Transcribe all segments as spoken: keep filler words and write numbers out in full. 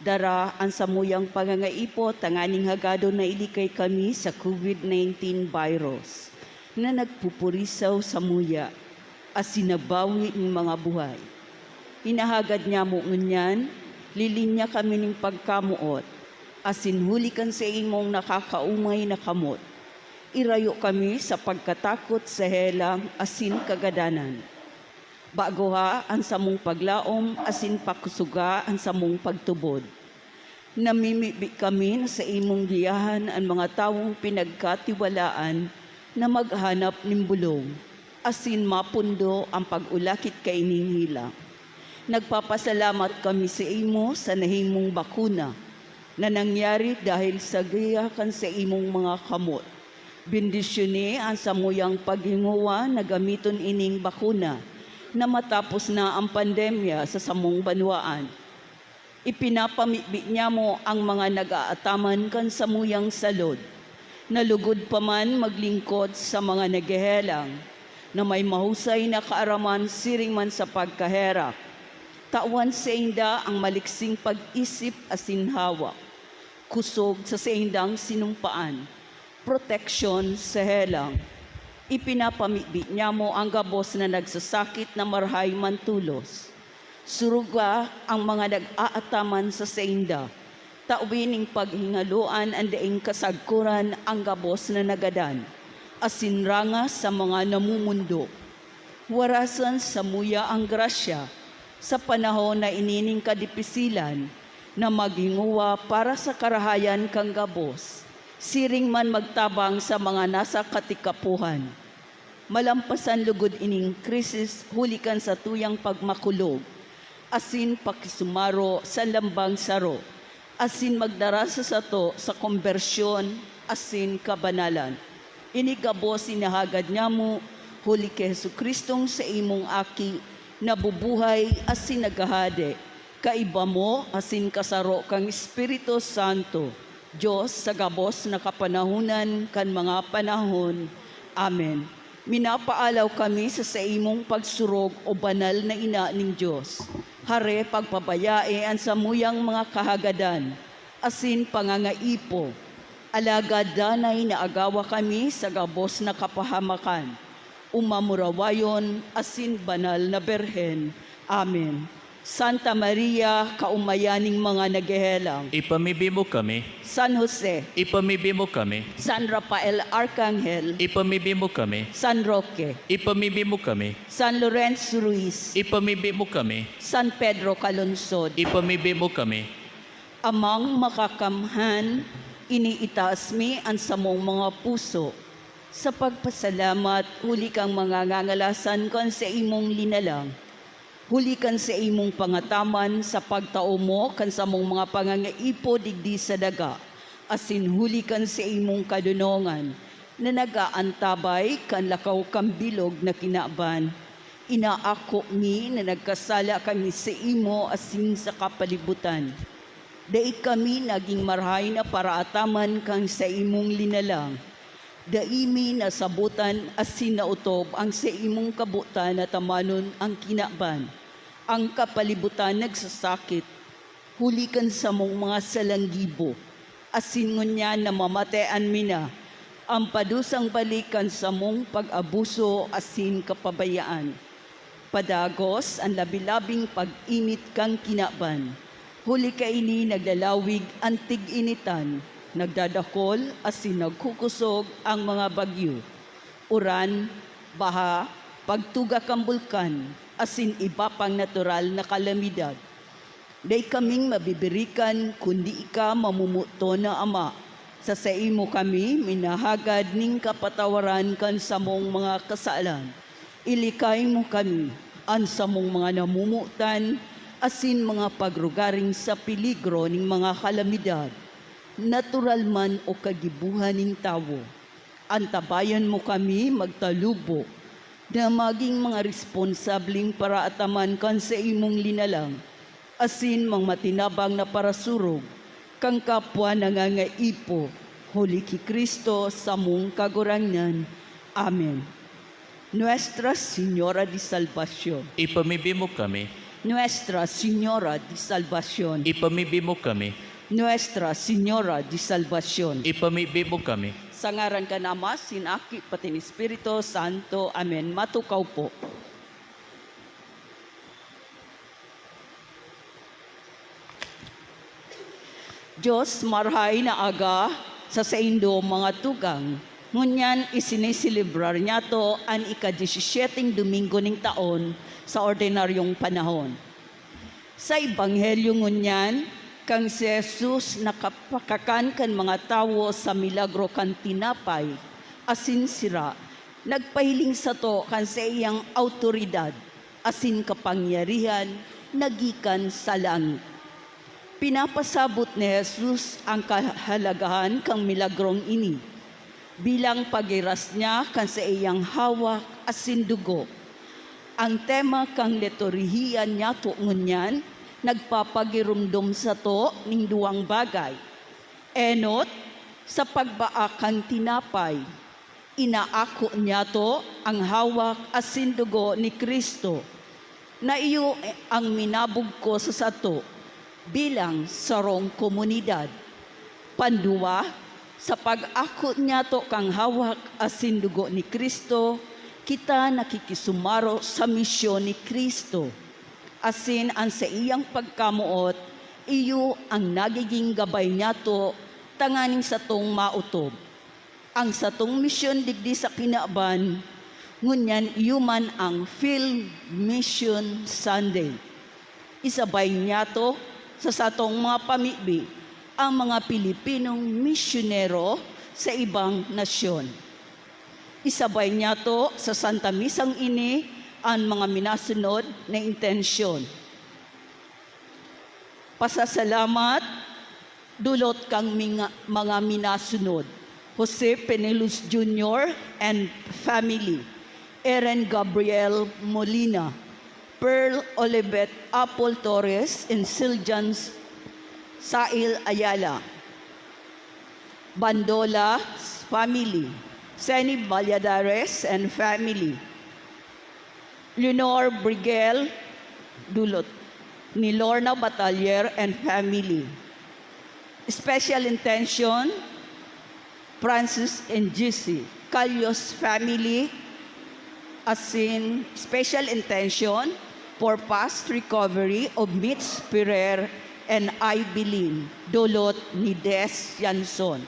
Dara an samuyang pangangaipo tanganing hagadon na ilikay kami sa COVID nineteen virus na nagpupurisaw samuya asin nagbawi nin mga buhay. Hinahagad nyamo ngunyan, lilinya kami nin pagkamoot, asin huli kan saimong nakakaumay na kamot, irayo kami sa pagkatakot sa helang asin kagadanan. Bagoha an samong paglaom asin pakusoga an samong pagtubod. Namimibi kami na saimong giyahan an mga tawong pinagkatiwalaan na maghanap nin bolong, asin mapundo an pag-ulakit kaining helang. Nagpapasalamat kami saimo sa nahimong bakuna na nangyari dahil sa giya kan saimong mga kamot. Bendisyoni an samuyang paghingowa na gamiton ining bakuna na matapos na an pandemya sa samong banwaan. Ipinapamibi nyamo ang mga nag-aataman kan samuyang salod, na lugod pa man maglingkod sa mga naghehelang, na may mahusay na kaaraman siring man sa pagkaherak. Tawan sainda ang maliksing pag-isip asin hawak, kusog sa saindang sinumpaan, proteksyon sa helang. Ipinapamibi nyamo ang gabos na nagsasakit na marahay mantolos. Suruga ang mga nag-aataman sa sainda. Tawi nin paghingaloan an daing kasagkoran ang gabos na nagadan, asin ranga sa mga namumundo. Warasan samuya ang grasya sa panahon na ini nin kadipisilan, na maghingowa para sa karahayan kan gabos, siring man magtabang sa mga nasa katikapohan. Malampasan lugod ining krisis huli kan satuyang pagmakulog asin pakisumaro sa lambang saro, asin magdara sa sato sa kombersyon asin kabanalan. Ini gabos hinahagad nyamo huli ki Jesu-Cristong saimong Aki, na bubuhay asin naghahade, kaiba mo asin kasaro kan Espiritu Santo, Dios sa gabos na kapanahonan kan mga panahon. Amen. Minapaalaw kami sa saimong pagsurog, O Banal na Ina nin Dios. Hare, pagpabayae an samuyang mga kahagadan asin pangangaipo, alagad danay na agawa kami sa gabos na kapahamakan, umamurawayon asin banal na Birhen. Amen. Santa Maria, kaomayan nin mga naghehelang. Ipamibi mo kami. San Jose. Ipamibi mo kami. San Rafael Arcangel. Ipamibi mo kami. San Roque. Ipamibi mo kami. San Lorenzo Ruiz. Ipamibi mo kami. San Pedro Calungsod. Ipamibi mo kami. Amang Makakamhan, iniitaas mi an samong mga puso sa pagpasalamat huli kan mga ngangalasan kan saimong linalang. Huli kan saimong pangataman sa pagtao mo kan samong mga pangangaipo digdi sa daga, asin huli kan saimong kadonongan na nag-aantabay kan lakaw kan bilog na kinaban. Inaako mi na nagkasala kami saimo asin sa kapalibutan. Dai kami nagin marahay na paraataman kan saimong linalang. Dai mi nasabotan asin naotob an saimong kabotan na tamanon an kinaban. An kapalibutan nagsasakit huli kan samong mga salang gibo, asin ngunyan namamatean mi na an padusang balik kan samong pag-abuso asin kapabayaan. Padagos an labi-labing pag-init kan kinaban. Huli kaini naglalawig an tig-initan, nagdadakol asin nagkukusog an mga bagyo, uran, baha, pagtuga kan bulkan, asin iba pang natural na kalamidad. Dai kaming mabibirikan kundi ika, mamomoton na Ama. Sa saimo kami minahagad nin kapatawaran kan samong mga kasalan. Ilikay mo kami, an samong mga namomotan, asin mga pagrugaring sa peligro nin mga kalamidad, natural man o kagibohan nin tawo. Antabayan mo kami magtalubo na magin mga responsableng paraataman kan saimong linalang, asin mga matinabang na parasurog kan kapwa nangangaipo, huli ki Cristo, samong Kagurangnan. Amen. Nuestra Señora de Salvacion. Ipamibi mo kami. Nuestra Señora de Salvacion. Ipamibi mo kami. Nuestra Señora de Salvacion. Ipamibi mo kami. Sa ngaran kan Ama, sin Aki, pati ni Espiritu Santo. Amen. Matukaw po. Dios, marhay na aga sa saindo, mga tugang. Ngunyan, isiniselebrar niyato an ika-disisyeteng Domingo nin taon sa ordinaryong panahon. Sa Ebanghelyo ngunyan, kan si Jesus nakapakakan kan mga tawo sa milagro kan tinapay asin sira, nagpahiling sato kan saiyang awtoridad asin kapangyarihan na gikan sa langit. Pinapasabot ni Jesus an kahalagahan kan milagrong ini bilang paghiras niya kan saiyang hawak asin dugo. Ang tema kan liturhiya niyato ngunyan nagpapagiromdom sato nin duwang bagay. Enot, sa pagbaak kan tinapay, inaako niyato an hawak asin dugo ni Cristo, na iyo an minabugkos sa sato bilang sarong komunidad. Panduwa, sa pag-ako niyato kan hawak asin dugo ni Cristo, kita nakikisumaro sa misyon ni Cristo, asin an saiyang pagkamoot iyo an nagigin gabay niyato tanganing satong maotob. An satong misyon digdi sa kinaban, ngunyan iyo man an Field Mission Sunday. Isabay niyato sa satong mga pamibi an mga Pilipinong misyonero sa ibang nasyon. Isabay niyato sa Santa Misang ini an mga minasunod na intensyon. Pasasalamat, dulot kan minga-, mga minasunod: Jose Penelus Junior and family, Eren Gabriel Molina, Pearl Olivet Apple Torres, and Siljan Sail Ayala. Bandola family, Seni Valladares and family, Leonor Brigel, dulot ni Lorna Batalier and family. Special intention, Francis and Jessie Calios family, asin special intention for fast recovery of Mitch Ferrer and Ibeline, dulot ni Des Yanson.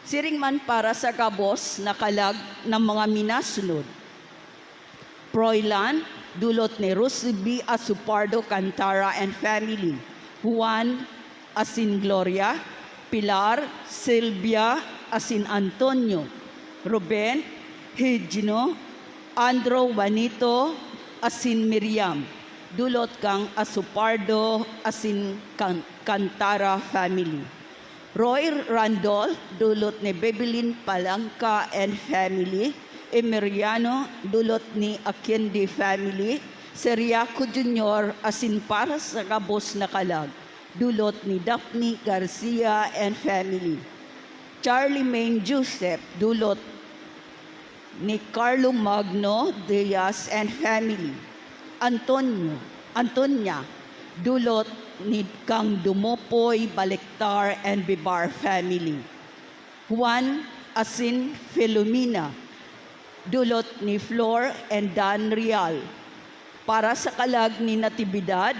Siring man para sa gabos na kalag na mga minasunod: Froilan, dulot ni Rosie B Azupardo Cantara and family, Juan asin Gloria, Pilar, Silvia asin Antonio, Ruben, Higino, Andrew, Juanito asin Miriam, dulot kan Azupardo asin kan Cantara family. Roy Randolph, dulot ni Bebelin Palanca and family, Emeriano, dulot ni Aquende family, Seriaco Junior asin para sa gabos na kalag, dulot ni Daphne Garcia and family, Charlemagne Joseph, dulot ni Carlo Magno Diaz and family, Antonio, Antonia, dulot ni kang Dumopoy Balectar and Bibar family, Juan asin Filomena, dulot ni Flor and Dan Real, para sa kalag ni Natividad,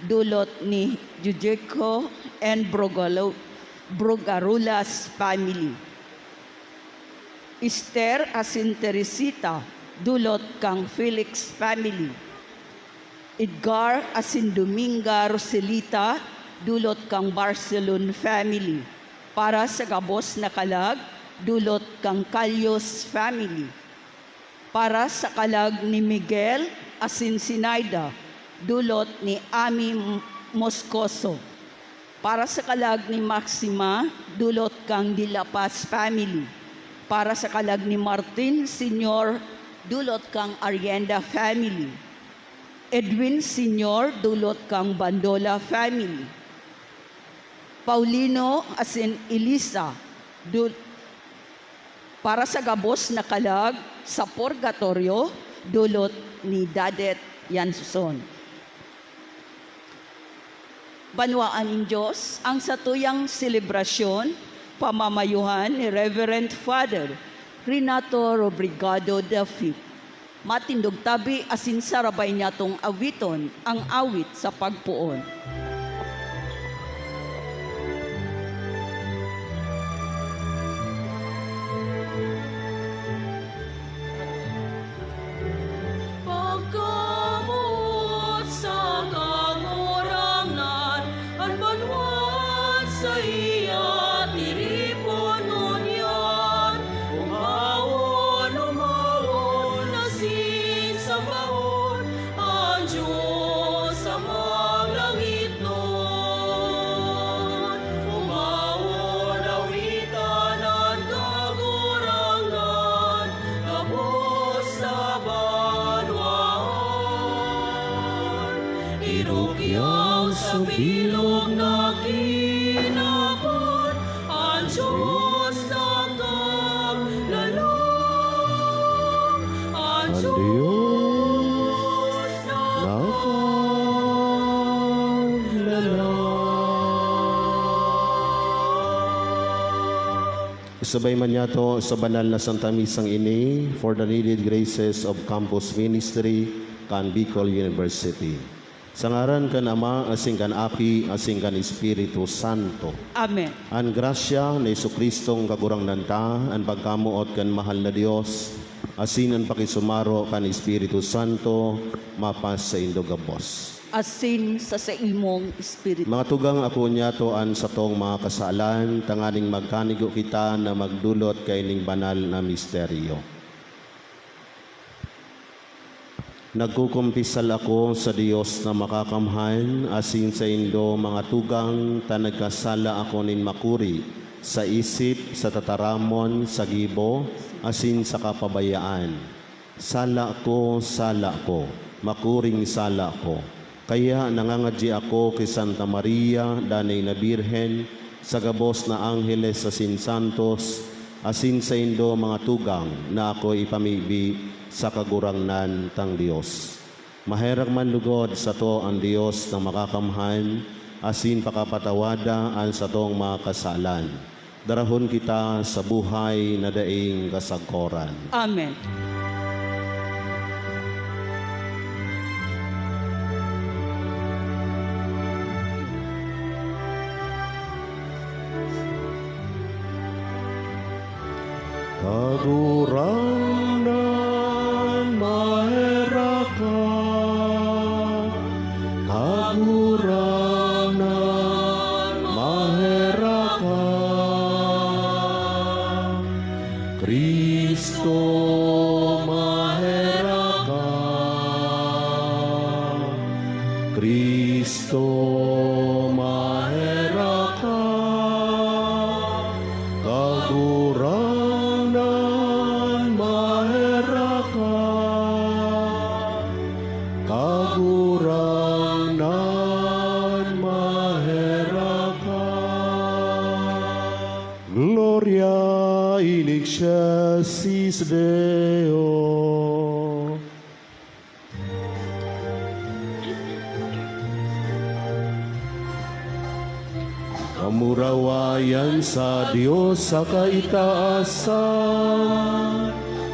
dulot ni Jujeco and Brogalo-, Brogarulas family. Esther asin Teresita, dulot kan Felix family. Edgar asin Dominga Roselita, dulot kan Barcelon family. Para sa gabos na kalag, dulot kan Calios family. Para sa kalag ni Miguel asin Sinaida, dulot ni Ami M-, Moscoso. Para sa kalag ni Maxima, dulot kan De La Paz family. Para sa kalag ni Martin Senior, dulot kan Arrienda family. Edwin Senior, dulot kan Bandola family. Paulino asin Elisa, dul-, para sa gabos na kalag sa purgatorio, dulot ni Dadet Yanson. Banwaan nin Dios ang satuyang selebrasyon, pamamayuhan ni Reverend Father Renato Robrigado Delfin. Matindog tabi asin sarabay niyatong awiton ang awit sa pagpoon. Pagkamoot sa Kagurangnan, an banwa'd saiya tiripon ngunyan. Omawon, omawon, asin sambahon an Dios sa mga langitnon. Omawon, awitan an Kagurangnan, gabos sa banwaan. Irukyaw sa bilog na kinaban, an Dios nakaglalang, an An Dios Dios nakaglalang. Isabay man niyato sa banal na Santa Misang ini for the needed graces of Campus Ministry kan Bicol University. Sa ngaran kan Ama, asin kan Aki, asin kan Espiritu Santo. Amen. An grasya ni Jesu-Cristong Kagurangnan ta, an pagkamoot kan mahal na Dios, asin an pakisumaro kan Espiritu Santo, mapasaindo gabos. Asin sa saimong espiritu. Mga tugang, akoon niyato an satong mga kasalan, tanganing magkanigo kita na magdolot kaining banal na misteryo. Nagkukumpisal ako sa Dios na Makakamhan, asin saindo, mga tugang, ta nagkasala ako nin makuri, sa isip, sa tataramon, sa gibo, asin sa kapabayaan. Sala ko, sala ko, makuring sala ko. Kaya nangangadyi ako ki Santa Maria, danay na Birhen, sa gabos na angheles asin santos, asin saindo, mga tugang, na ako ipamibi sa Kagurangnan tang Dios. Maherak man lugod sato an Dios na Makakamhan, asin pakapatawada an satong mga kasalan. Darahon kita sa buhay na daing kasagkoran. Amen. Kagurangnan, maherak ka. Kagurangnan, maherak ka. Cristo, maherak ka. Cristo, maherak ka. Kagurangnan, maherak ka. Kagurangnan, maherak ka. Gloria in excelsis Deo. Kamurawayan sa Dios sa kaitaasan,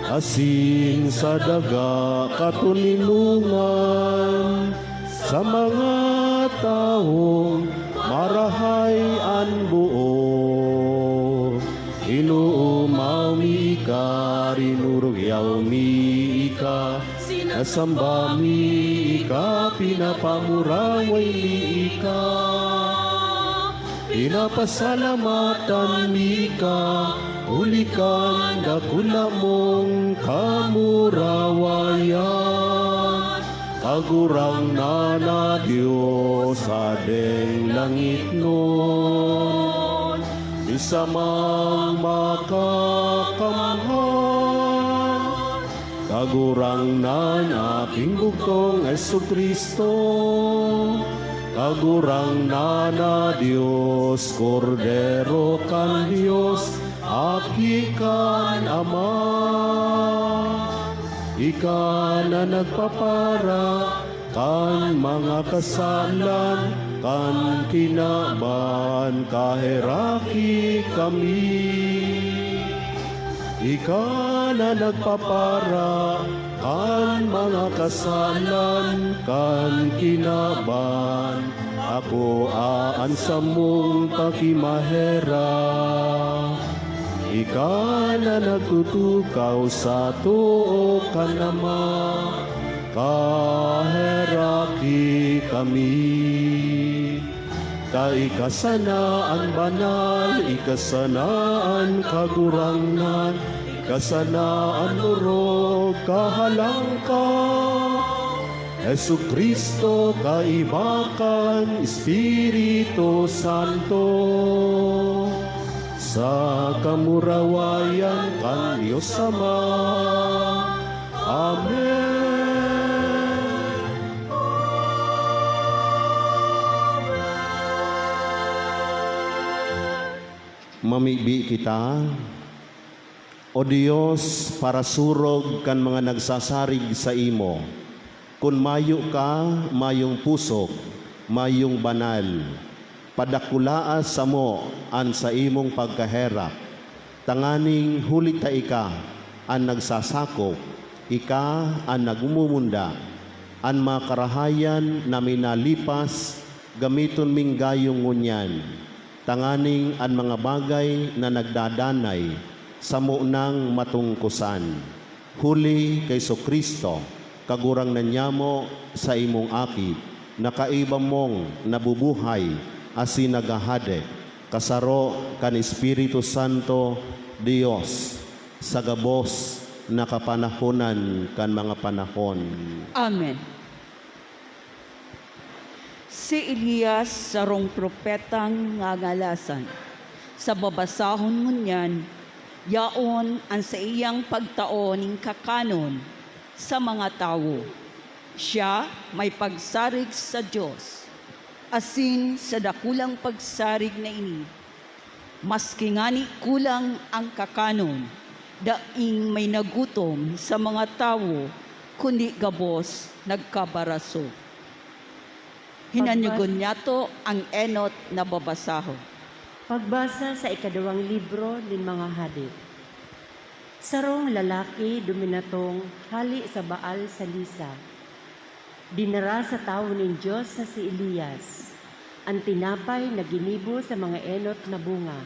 asin sa daga katoninongan, sa mga tawong marahay an boot. Inoomaw mi ika, rinurugyaw mi ika, sinasamba mi ika, pinapamuraway mi ika. Pinapasalamatan mi ika, huli kan dakula mong kamurawayan. Kagurangnan na Dios, Hadeng langitnon, misamang makakamhan. Kagurangnan, Aking bugtong Jesu-Cristo, Kagurangnan na Dios, Kordero kan Dios, Aki kan Ama. Ika na nagpapara kan mga kasalan Kan kinaban kaheraki kami, ika na nagpapara kan mga kasalan kan kinaban, akoa an samong pakimaherak. Ika na nagtutukaw sa too kan Ama, kaheraki kami. Ta ika sana an banal, ika sana an kagurangnan, ika sana an orog kahalangka. Jesu-Cristo, kaiba kan Espiritu Santo, sa kamurawayan kan Dios Ama. Amen. Mamibi kita. O Dios, parasurog kan mga nagsasarig saimo, kun mayo ka, mayong pusog, mayong banal, padakulaa samo an saimong pagkaherak, tanganing huli ta ika an nagsasakop, ika an nagmumunda, an mga karahayan na minalipas, gamiton ming gayong ngunyan, tanganing an mga bagay na nagdadanay samo nang matungkosan. Huli ki Jesu-Cristo, Kagurangnan nyamo, saimong Aki, na kaiba mong nabubuhay asin naghahade, kasaro kan Espiritu Santo, Dios, sa gabos na kapanahonan kan mga panahon. Amen. Si Elias, sarong propetang ngangalasan. Sa babasahon ngunyan, yaon an saiyang pagtao nin kakanon sa mga tawo. Siya may pagsarig sa Dios, asin sa dakulang pagsarig na ini, maski ngani kulang an kakanon, daing may nagutom sa mga tawo, kundi gabos nagkabaraso. Hinanyogon niyato an enot na babasahon. Pagbasa sa ikaduwang libro nin mga Hade. Sarong lalaki duminatong hale sa Baal-Salisa. Dinara sa tawo nin Dios na si Elias an tinapay na ginibo sa mga enot na bunga,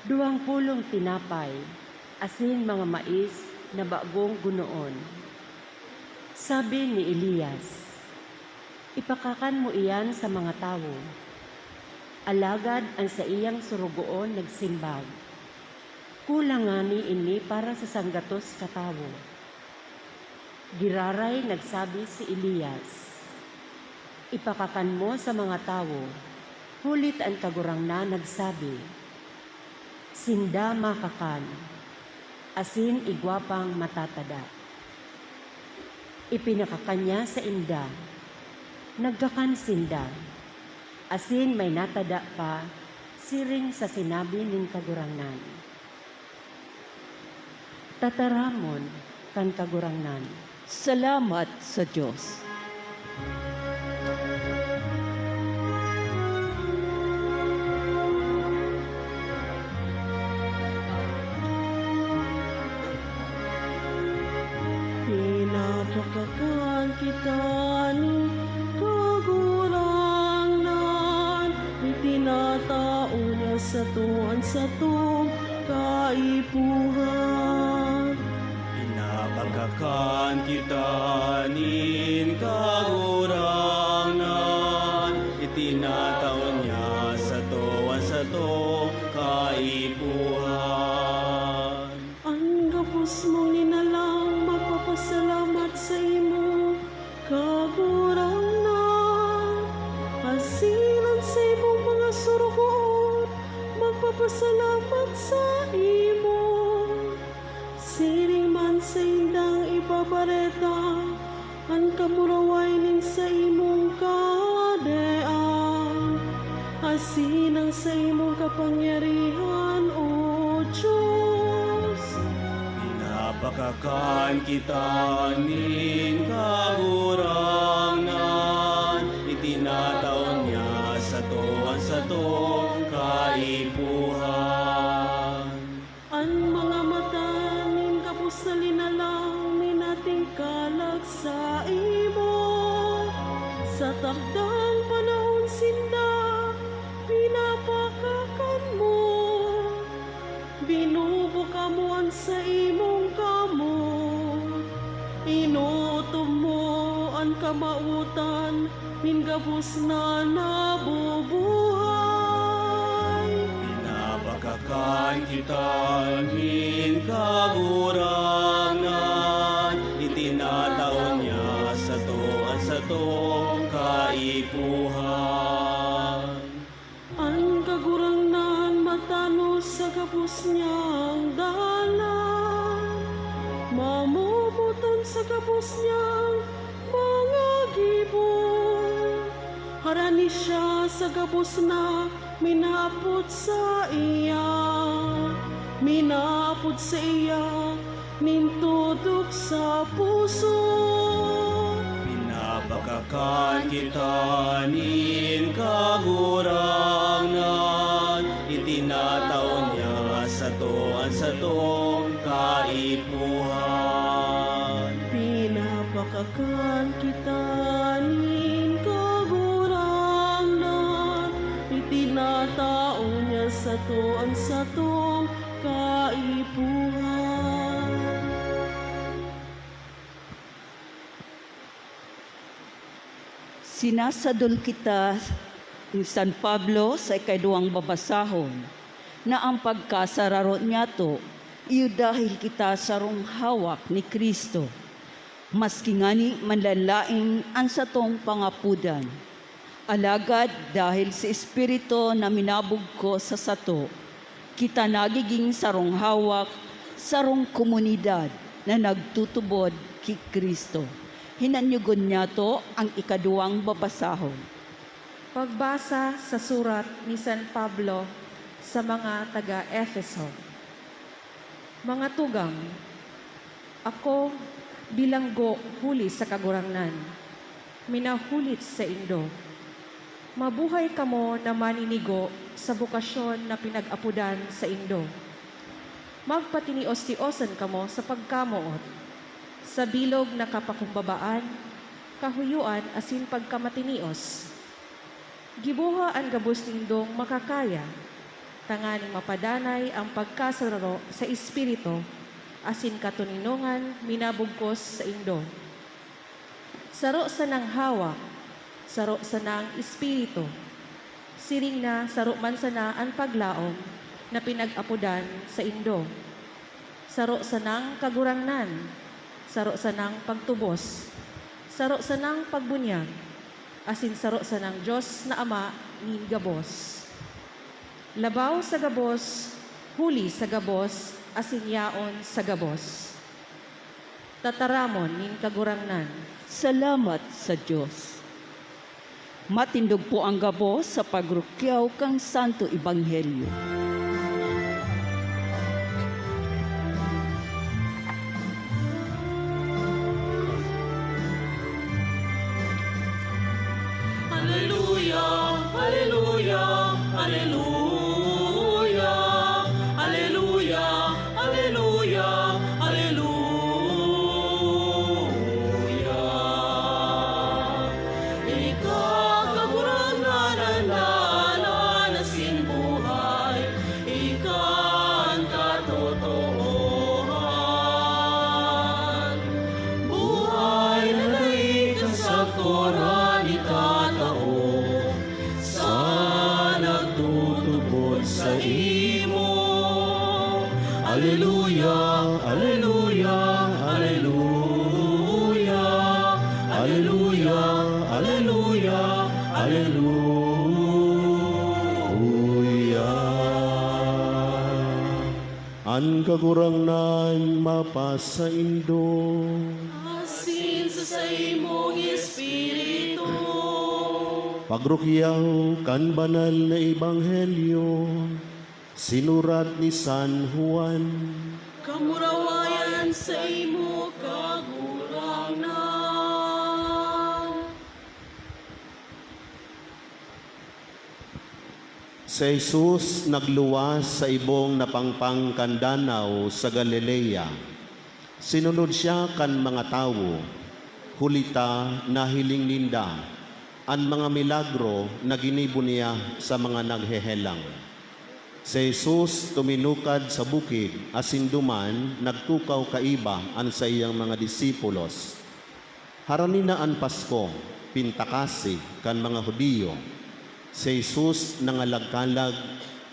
duwang pulong tinapay, asin mga mais na bagong gunoon. Sabi ni Elias, "Ipakakan mo iyan sa mga tawo." Alagad an saiyang sorogoon nagsimbag, "Kulang ngani ini para sa sanggatos katawo." Giraray nagsabi si Elias, "Ipakakan mo sa mga tawo, huli ta an Kagurangnan nagsabi, 'Sinda makakan, asin igwa pang matatada.'" Ipinakakan niya sainda. Nagkakan sinda, asin may natada pa, siring sa sinabi nin Kagurangnan. Tataramon kan Kagurangnan. Salamat sa Dios. Pinapakakan kita ni Kagurangnan, itinatao niya sato an satong kaipuhan. Pinapakakan kita nin Kagurangnan, itinatao niya sato an satong kaipuhan. An gabos mong linalang magpapasalamat saimo, Kagurangnan, asin an saimong mga sorogoon magpapasalamat saimo. Siring man saindang ibabareta an kamuraway nin saimong kahadean, asin an saimong kapangyarihan, O Dios. Pinapakakan kita nin Kagurangnan, itinatao kaipuhan. An mga mata nin gabos na linalang minatingkalag saimo. Sa takdang panahon sinda pinapakakan mo. Binubuka mo an saimong kamot. Inootob mo an kamawotan nin gabos na nabubuhay. Pinapakakan kita nin Kagurangnan, itinatao niya sato an satong kaipuhan. An Kagurangnan matanos sa gabos niyang dalan, mamomoton sa gabos niyang mga gibo. Harani siya sa gabos na minaapod saiya, minaapod saiya nin tudok sa puso. Pinapakakan kita nin Kagurangnan, itinatao niya sato an satong kaipuhan. Pinapakakan kita nin Kagurangnan, itinatao niya sato an satong kaipuhan. Sinasadol kita ni San Pablo sa ikaduwang babasahon, na ang pagkasararo niyato iyo dahil kita sarong hawak ni Cristo. Maski ngani manlaen-laen an satong pangapodan, alagad dahil sa Espiritu na minabugkos sa sato, kita nagiging sarong hawak, sarong komunidad na nagtutubod ki Cristo. Hinanyogon niyato ang ikaduwang babasahon. Pagbasa sa surat ni San Pablo sa mga taga Efeso. Mga tugang, ako, bilanggo huli sa Kagurangnan, minahulit saindo. Mabuhay kamo na maninigo sa bokasyon na pinag-apodan saindo. Magpatinios-tiosan kamo sa pagkamoot, sa bilog na kapakumbabaan, kahuyoan asin pagkamatinios. Giboha an gabos nindong makakaya, tanganing mapadanay an pagkasararo sa Espiritu asin katoninongan minabugkos saindo. Saro sanang hawak, saro sanang Espiritu, siring na saro man sana an paglaom na pinag-apodan saindo. Saro sanang Kagurangnan, saro sanang pagtubos, saro sanang pagbunyag, asin saro sanang Dios na Ama nin gabos. Labaw sa gabos, huli sa gabos, asin yaon sa gabos. Tataramon nin Kagurangnan. Salamat sa Dios. Matindog po ang gabos sa pagrukyaw kan Santo Ebanghelyo. Aleluya, aleluya, aleluya, aleluya, aleluya, aleluya. Ika, Kagurangnan, an dalan asin buhay, ika an katotoohan. Buhay na dai kasagkoran itatao sa nagtutubod saimo. Aleluya, aleluya, aleluya, aleluya, aleluya, aleluya. An Kagurangnan mapasaindo. Asin sa saimong espiritu. Pagrukyaw kan Banal na Ebanghelyo sinurat ni San Juan. Kamurawayan saimo, Kagurangnan. Si Jesus nagluwas sa ibong napangpang kan danaw sa Galilea. Sinunod siya kan mga tawo, huli ta nahiling ninda an mga milagro na ginibo niya sa mga naghehelang. Si Jesus tuminukad sa bukid asin duman nagtukaw kaiba an saiyang mga disipulos. Harani na an Pasko, pintakasi kan mga Judio. Si Jesus nangalag-kalag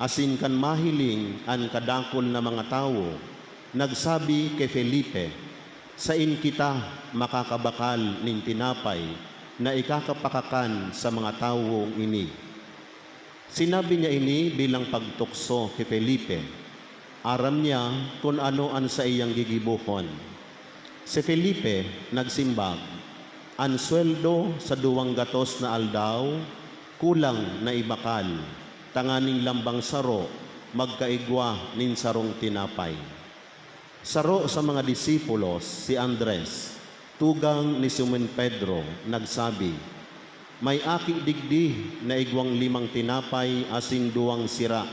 asin kan mahiling an kadakul na mga tawo, nagsabi ki Felipe, "Saen kita makakabakal nin tinapay na ikakapakakan sa mga tawong ini?" Sinabi niya ini bilang pagtukso ki Felipe. Aram niya kun ano an saiyang gigibohon. Si Felipe nagsimbag, "An sweldo sa duwang gatos na aldaw, kulang na ibakal, tanganing lambang saro magkaigwa nin sarong tinapay." Saro sa mga disipulos, si Andres, tugang ni Simon Pedro, nagsabi, "May aki digdi na igwang limang tinapay asin duwang sira.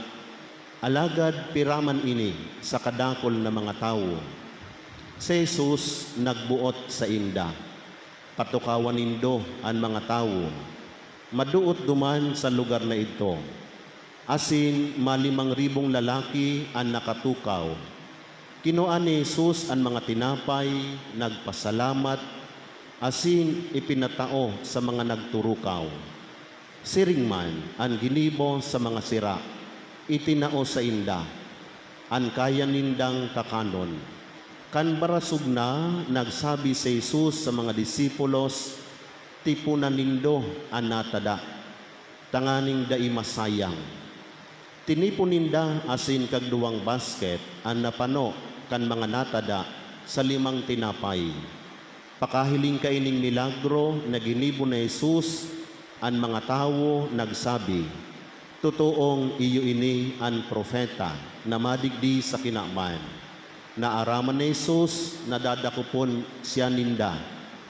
Alagad pira man ini sa kadakul na mga tawo?" Si Jesus nagboot sainda, "Patukawan nindo an mga tawo." Madoot duman sa lugar na idto, asin malimang ribong lalaki an nakatukaw. Kinua ni Jesus an mga tinapay, nagpasalamat, asin ipinatao sa mga nagturukaw. Siring man an ginibo sa mga sira, itinao sainda an kaya nindang kakanon. Kan barasog na, nagsabi si Jesus sa mga disipulos, "Tiponan nindo an natada, tanganing dai masayang." Tinipon ninda asin kagduwang basket an napano kan mga natada sa limang tinapay. Pakahiling kaining milagro na ginibo ni Jesus, an mga tawo nagsabi, "Totoong iyo ini an propeta na madigdi sa kinaban." Naaraman ni Jesus na dadakopon siya ninda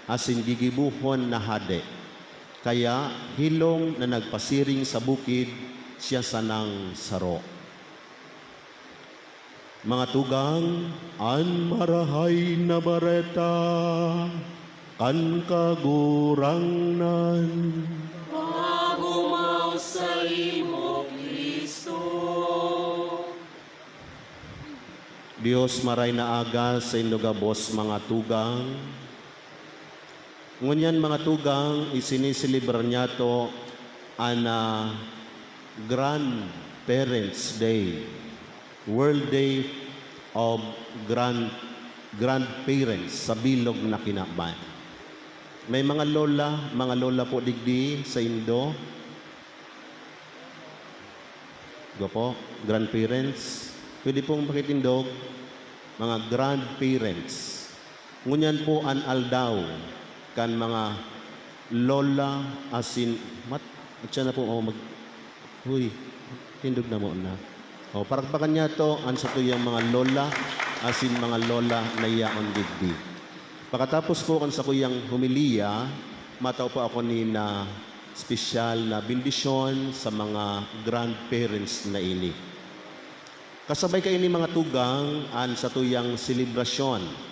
asin gigibohon na hade. Kaya hilom na nagpasiring sa bukid siya sanang saro. Mga tugang, an Marahay na Bareta kan Kagurangnan. Magumaw saimo, Cristo. Dios, maray na aga saindo gabos, mga tugang. Ngunyan, mga tugang, isiniselebrar niyato an, ah, Grandparents' Day, World Day of Grand-, Grandparents sa bilog na kinaban. May mga lola, mga lola po digdi saindo? Gwapo, grandparents. Pwede pong pakitindog, mga grandparents. Ngunyan po an aldaw kan mga lola asin mat-, at siya na po, oh, mag-, huy, tindog na muna. Oh, palakpakan niyato an satuyang mga lola asin mga lola na yaon digdi. Pakatapos po kan sakuyang homilya, matao po ako nin, ah, espesyal na bendisyon sa mga grandparents na ini. Kasabay kaini, mga tugang, an satuyang selebrasyon,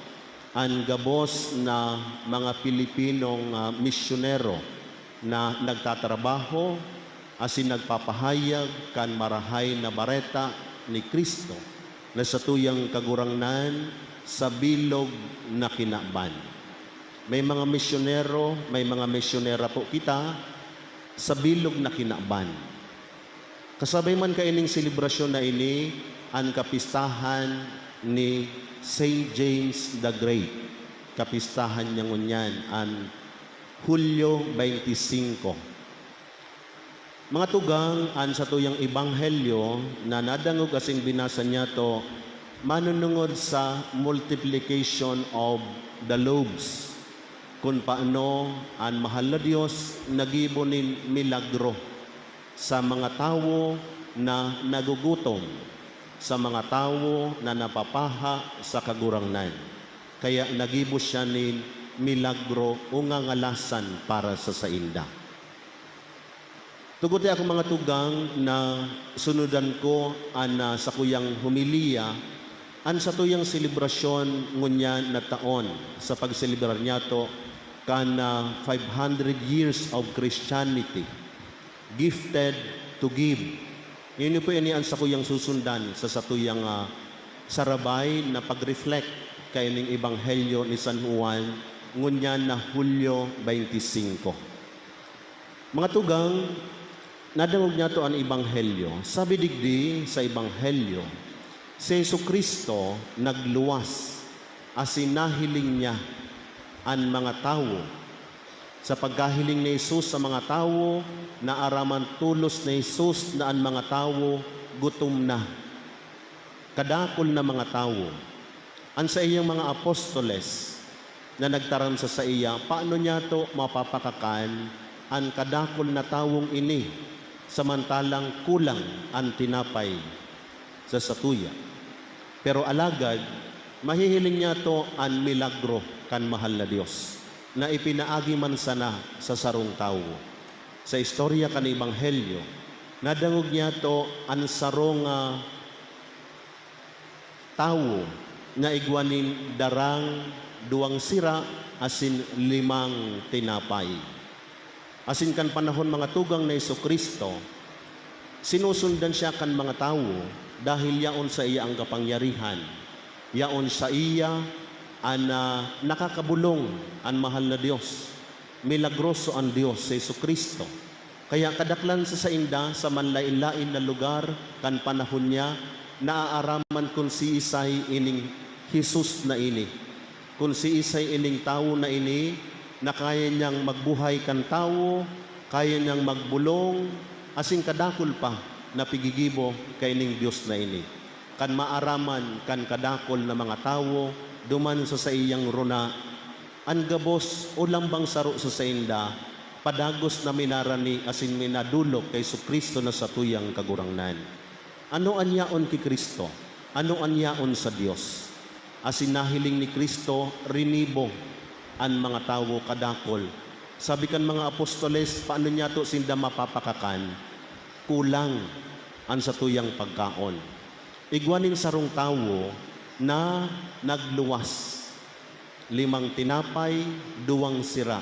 an gabos na mga Pilipinong, ah, misyonero na nagtatrabaho asin nagpapahayag kan Marahay na Bareta ni Cristo na satuyang Kagurangnan sa bilog na kinaban. May mga misyonero, may mga misyonera po kita sa bilog na kinaban. Kasabay man kaining selebrasyon na ini an kapistahan ni Saint James the Great. Kapistahan niya ngunyan an Hulyo twenty-five. Mga tugang, an satuyang ebanghelyo na nadangog asin binasa niyato manunungod sa multiplication of the loaves, kun paano an mahal na Dios naggibo nin milagro sa mga tawo na nagugutom, sa mga tawo na napapaha sa Kagurangnan. Kaya naggibo siya nin milagro o ngangalasan para sa sainda. Tugot ako, mga tugang, na sunudan ko an, ah, sakuyang homilya, an satuyang selebrasyon ngunyan na taon sa pagselebrar niyato kan, ah, five hundred years of Christianity, Gifted to Give. Ini po ini an sakuyang susundan sa satuyang, ah, sarabay na pag-reflect kaining Ebanghelyo ni San Juan ngunyan na Hulyo twenty-five. Mga tugang, nadangog niyato an Ebanghelyo. Sabi digdi sa Ebanghelyo, si Jesu-Cristo nagluwas asin nahiling niya an mga tawo. Sa pagkahiling ni Jesus sa mga tawo, naaraman tolos ni Jesus na an mga tawo gutom na. Kadakul na mga tawo. An saiyang mga apostoles na nagtaram sa saiya, "Paano niyato mapapakakan an kadakul na tawong ini, samantalang kulang an tinapay sa satuya?" Pero alagad, mahihiling niyato an milagro kan mahal na Dios na ipinaagi man sana sa sarong tawo. Sa istorya kan Ebanghelyo, nadangog niyato an sarong, ah, tawo na igwa nin darang duwang sira asin limang tinapay. Asin kan panahon, mga tugang, na Jesu-Cristo, sinusundan siya kan mga tawo dahil yaon saiya an kapangyarihan, yaon saiya an, ah, nakakabolong an mahal na Dios. Milagroso an Dios, si Jesu-Cristo. Kaya kadaklan sa sainda sa manlaen-laen na lugar kan panahon niya, naaaraman kun siisay ining Jesus na ini, kun siisay ining tawo na ini na kaya niyang magbuhay kan tawo, kaya niyang magbolong, asin kadakul pa na pigigibo kaining Dios na ini. Kan maaraman kan kadakul na mga tawo duman sa saiyang rona, an gabos o lambang saro sa sainda, padagos na minarani asin minadolok ki Jesu-Cristo na satuyang Kagurangnan. Ano an yaon ki Cristo? Ano an yaon sa Dios? Asin nahiling ni Cristo, rinibo an mga tawo kadakul. Sabi kan mga apostoles, "Paano niyato sinda mapapakakan? Kulang an satuyang pagkaon." Igwa nin sarong tawo na nagluwas. Limang tinapay, duwang sira.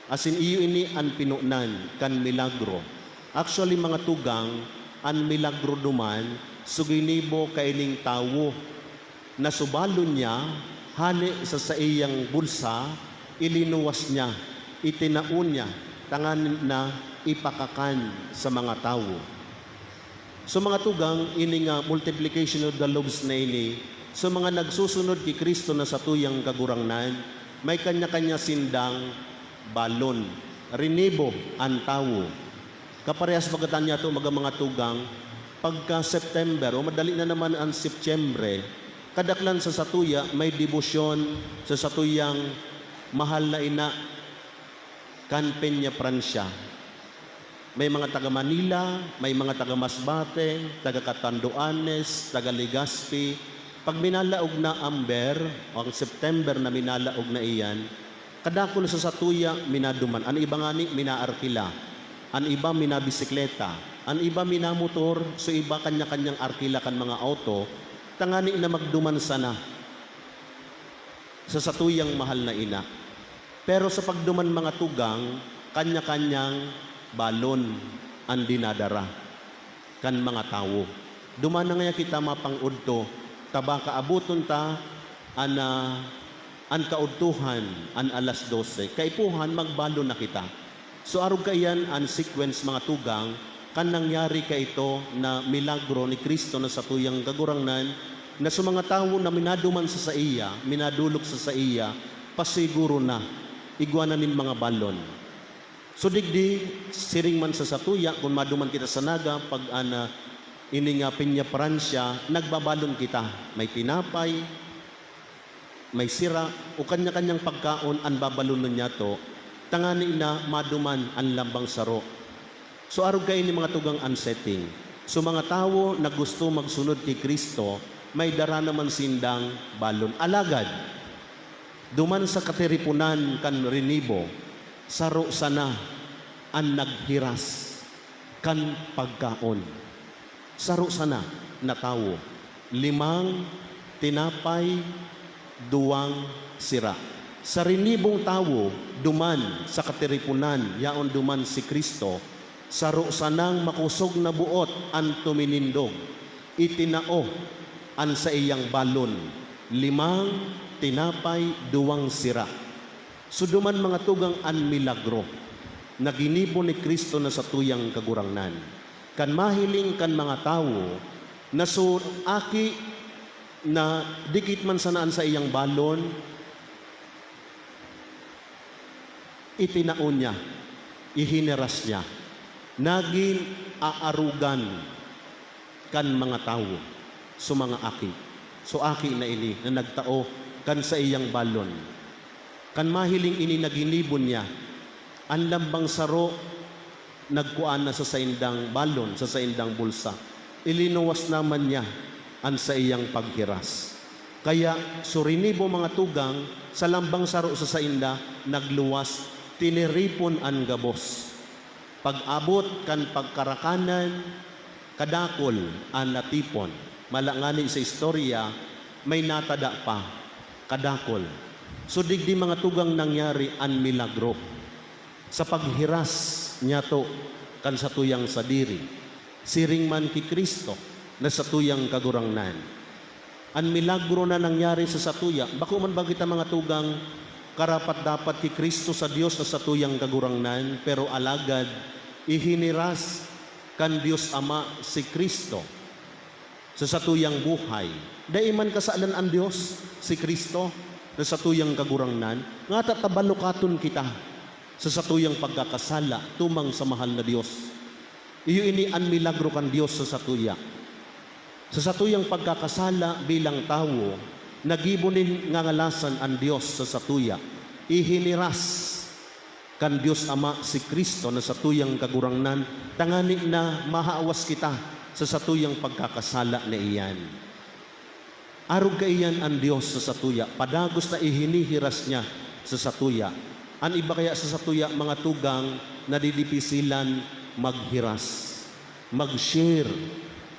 Asin iyo ini an pinonan kan milagro. Actually, mga tugang, an milagro duman, ginibo kaining tawo. Nasubalon niya, hale sa saiyang bulsa, ilinuwas niya, itinao niya, tanganing na ipakakan sa mga tawo. So, mga tugang, ini nga multiplication of the loaves na ini, so, mga nagsusunod ki Cristo na satuyang Kagurangnan, may kanya-kanya sindang balon. Rinibo an tawo. Kaparehas magkatan niyato, mga, mga tugang, pagka September, o madali na naman an Setyembre, kadaklan sa satuya may debosyon sa satuyang mahal na ina, kan Peñafrancia. May mga taga Manila, may mga taga Masbate, taga Catanduanes, taga Legazpi. Pag minalaog na Amber, o ang September na minalaog na iyan, kadakul sa satuya minaduman. An iba ngani minaarkila, an iba minabisikleta, an iba minamotor, so iba kanya-kanyang arkila kan mga auto, tangani na magduman sana sa satuyang mahal na ina. Pero sa pagduman, mga tugang, kanya-kanyang balon an dinadara kan mga tawo. Duman na ngaya kita mapang-udto, ta baka aboton ta an, ah, an kaudtohan, an alas dose. Kaipuhan, magbalon na kita. So, arog kaiyan an sequence, mga tugang, kan nangyari kaito na milagro ni Cristo na satuyang Kagurangnan, na sa mga tawo na minaduman sa saiya, minadolok sa saiya, pasiguro na, igwa na nin mga balon. So, digdi, siring man sa satuya, kun maduman kita sa Naga, pag an, ah, ini nga Peñafrancia, nagbabalon kita. May tinapay, may sira, o kanya-kanyang pagkaon an babalonon niyato, tangani na maduman an lambang saro. So, arog kaini, mga tugang, an setting. So, mga tawo na gusto magsunod ki Cristo, may dara naman sindang balon. Alagad, duman sa katiriponan kan rinibo, saro sana an naghiras. kan pagkaon. Saro sana na tawo, limang tinapay, duwang sira. Sa rinibong tawo, duman sa katiriponan, yaon duman si Cristo, saro sanang makosog na boot an tuminindog. Itinao an saiyang balon, limang tinapay, duwang sira. So, duman, mga tugang, an milagro na ginibo ni Cristo na satuyang Kagurangnan. Kan mahiling kan mga tawo na so aki na dikit man sana an saiyang balon, itinao niya, ihiniras niya, nagin aarogan kan mga tawo, so mga aki. So, aki na ini na nagtao kan saiyang balon. Kan mahiling ini na ginibo niya, an lambang saro nagkua na sa saindang balon, sa saindang bulsa. Ilinuwas naman niya an saiyang paghiras. Kaya, so rinibo, mga tugang, sa lambang saro sa sainda, nagluwas, tiniripon an gabos. Pag-abot kan pagkarakanan, kadakol an natipon. Mala ngani sa istorya, may natada pa, kadakol. So, digdi, mga tugang, nangyari an milagro sa paghiras niyato kan satuyang sadiri, siring man ki Cristo na satuyang Kagurangnan. An milagro na nangyari sa satuya, bako man ba kita, mga tugang, karapat-dapat ki Cristo sa Dios na satuyang Kagurangnan, pero alagad ihiniras kan Dios Ama si Cristo sa satuyang buhay. Dai man kasalan an Dios si Cristo na satuyang Kagurangnan, ngata ta balukaton kita sa satuyang pagkakasala tumang sa mahal na Dios. Iyo ini an milagro kan Dios sa satuya. Sa satuyang pagkakasala bilang tawo, nagibo nin ngangalasan an Dios sa satuya. Ihiniras kan Dios Ama si Cristo na satuyang Kagurangnan, tangani na mahawas kita sa satuyang pagkakasala na iyan. Arog kaiyan an Dios sa satuya, padagos na ihinihiras niya sa satuya. An iba kaya sa satuya, mga tugang, nadidipisilan maghiras, mag-share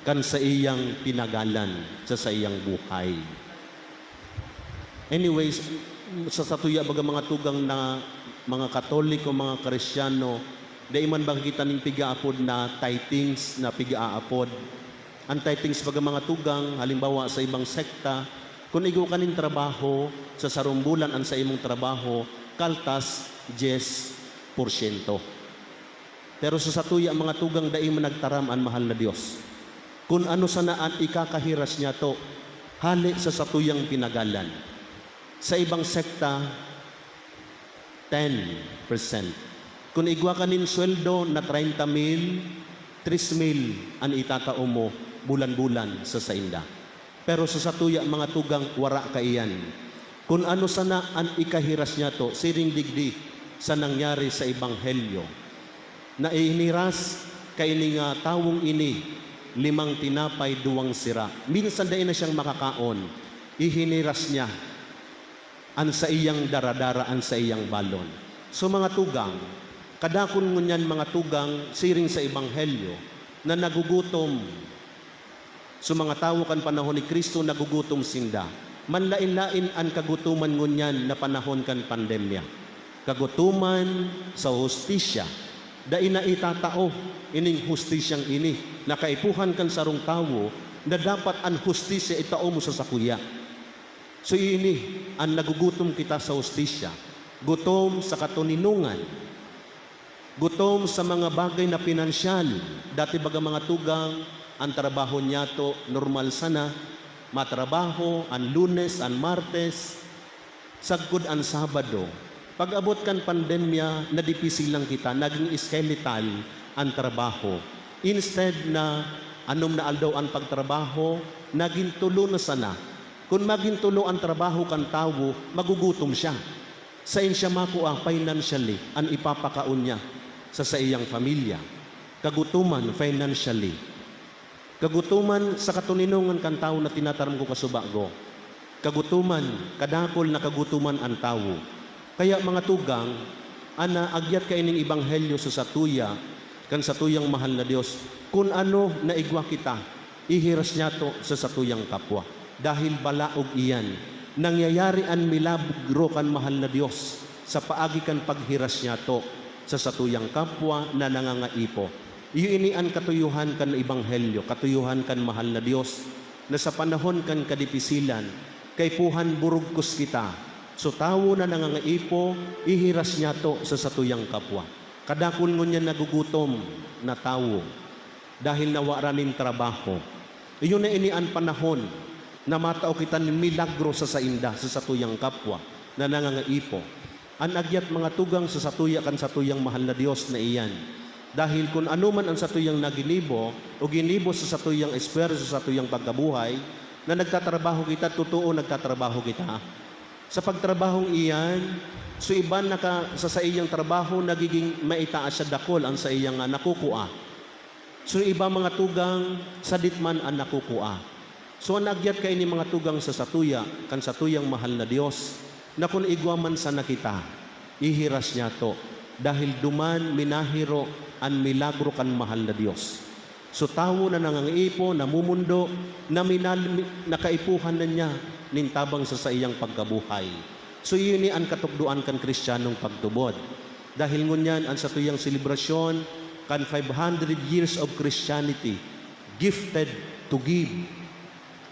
kan saiyang pinagalan sa saiyang buhay. Anyways, sa satuya, baga, mga tugang, na mga Katoliko, mga Kristiyano, dai man ba kita nin pigaapod na tithings na pigaapod? An tithings, baga, mga tugang, halimbawa, sa ibang sekta, kun igwa ka nin trabaho, sa sarong bulan an saimong trabaho, kaltas, diyes porsyento. Pero sa satuya, mga tugang, dai man nagtaram an mahal na Dios kun ano sana an ikakahiras niyato hale sa satuyang pinagalan. Sa ibang sekta, ten percent. Kun igwa ka nin sweldo na treinta mil, tres mil an itatao mo bulan-bulan sa sainda. Pero sa satuya, mga tugang, wara kaiyan. Kun ano sana an ikahiras niyato, siring digdi sa nangyari sa Ebanghelyo, na ihiniras kaini nga tawong ini limang tinapay, duwang sira. Minsan dai na siyang makakaon, ihiniras niya an saiyang daradara, an saiyang balon. So, mga tugang, kadakul ngunyan, mga tugang, siring sa Ebanghelyo, na nagugutom. So, mga tawo kan panahon ni Cristo, nagugutom sinda. Manlaen-laen an kagutoman ngunyan na panahon kan pandemya. Kagutoman sa hustisya. Dai na itatao ining hustisyang ini na kaipuhan kan sarong tawo na dapat an hustisya itao mo sa sakuya. So, ini an nagugutom kita sa hustisya, gutom sa katoninongan, gutom sa mga bagay na pinansyal. Dati baga, mga tugang, an trabaho niyato normal sana, matrabaho an Lunes, an Martes, sagkod an Sabado. Pag-abot kan pandemya, nadipisilan kita, naging skeletal an trabaho. Instead na anom na aldaw an pagtrabaho, nagin tolo na sana. Kun magin tolo an trabaho kan tawo, magugutom siya. Saen siya makua financially an ipapakaon niya sa saiyang pamilya? Kagutoman financially. Kagutoman sa katoninongan kan tawo na tinataram ko kasubago. Kagutoman, kadakul na kagutoman an tawo. Kaya, mga tugang, an naagyat kaining ebanghelyo sa satuya, kan satuyang mahal na Dios, kun ano na igwa kita, ihiras niyato sa satuyang kapwa. Dahil balaog iyan, nangyayari an milagro kan mahal na Dios sa paagi kan paghiras niyato sa satuyang kapwa na nangangaipo. Iyo ini an katuyohan kan ebanghelyo, katuyohan kan mahal na Dios, na sa panahon kan kadipisilan, kaipuhan burugkos kita. So, tawo na nangangaipo, ihiras niyato sa satuyang kapwa. Kadakul ngunyan nagugutom na tawo dahil nawara nin trabaho. Iyo na ini an panahon na matao kita nin milagro sa sainda, sa satuyang kapwa na nangangaipo. An agyat, mga tugang, sa satuya kan satuyang mahal na Dios na iyan. Dahil kun ano man an satuyang naginibo o ginibo sa satuyang esfuerso, sa satuyang pagkabuhay, na nagtatrabaho kita, totoo, nagtatrabaho kita. Sa pagtrabahong iyan, so iba naka-, sa saiyang trabaho, nagiging maitaas siya, dakul an saiyang, ah, nakukua. So iba, mga tugang, sadit man an nakukua. So an agyat kaini, mga tugang, sa satuya kan satuyang mahal na Dios, na kun igwa man sana kita, ihiras niyato, dahil duman minahiro an milagro kan mahal na Dios. So, tawo na nangangaipo, namumundo, na minal-, mi-, na kaipuhan na niya nin tabang sa saiyang pagkabuhay. So, iyo ini an katukdoan kan Kristiyanong pagtubod. Dahil ngunyan, an satuyang selebrasyon kan five hundred years of Christianity, gifted to give.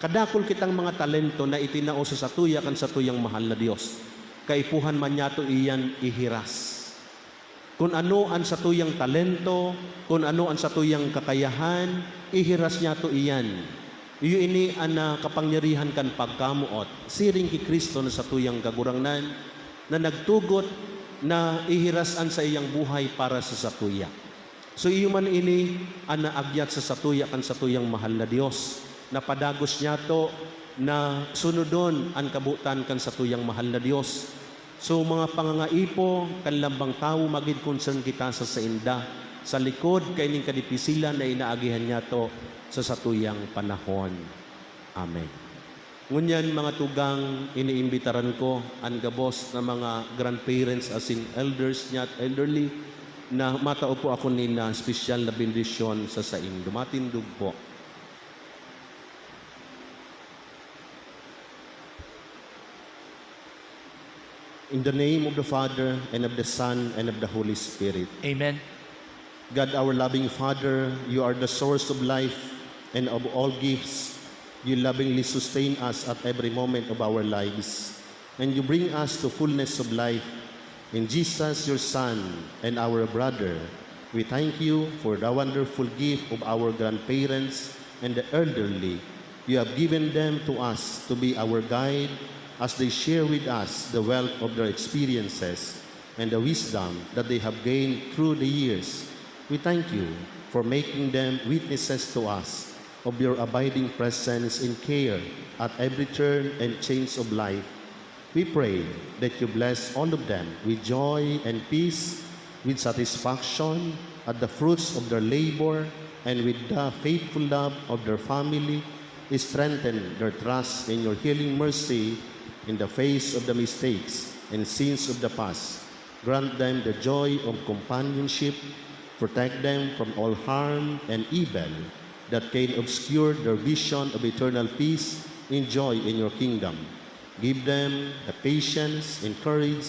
Kadakul kitang mga talento na itinao sa satuya kan satuyang mahal na Dios. Kaipuhan man niyato iyan ihiras. Kun ano an satuyang talento, kun ano an satuyang kakayahan, ihiras niyato iyan. Iyo ini an, ah, kapangyarihan kan pagkamoot, siring ki Cristo na satuyang Kagurangnan, na nagtugot na ihiras an saiyang buhay para sa satuya. So, iyo man ini an naagyat sa satuya kan satuyang mahal na Dios, na padagos niyato na sunodon an kabotan kan satuyang mahal na Dios. So, mga pangangaipo kan lambang tawo, magin concern kita sa sainda, sa likod kaining kadipisilan na inaagihan niyato sa satuyang panahon. Amen. Ngunyan, mga tugang, iniimbitaran ko an gabos na mga grandparents asin elders niya at elderly na matao po ako nin, ah, espesyal na bendisyon sa saindo. Matindog po. In the name of the Father, and of the Son, and of the Holy Spirit. Amen. God, our loving Father, you are the source of life and of all gifts. You lovingly sustain us at every moment of our lives, and you bring us to fullness of life. In Jesus, your Son and our brother, we thank you for the wonderful gift of our grandparents and the elderly. You have given them to us to be our guide as they share with us the wealth of their experiences and the wisdom that they have gained through the years. We thank you for making them witnesses to us of your abiding presence and care at every turn and change of life. We pray that you bless all of them with joy and peace, with satisfaction at the fruits of their labor, and with the faithful love of their family. Strengthen their trust in your healing mercy in the face of the mistakes and sins of the past. Grant them the joy of companionship. Protect them from all harm and evil that can obscure their vision of eternal peace and joy in your kingdom. Give them the patience and courage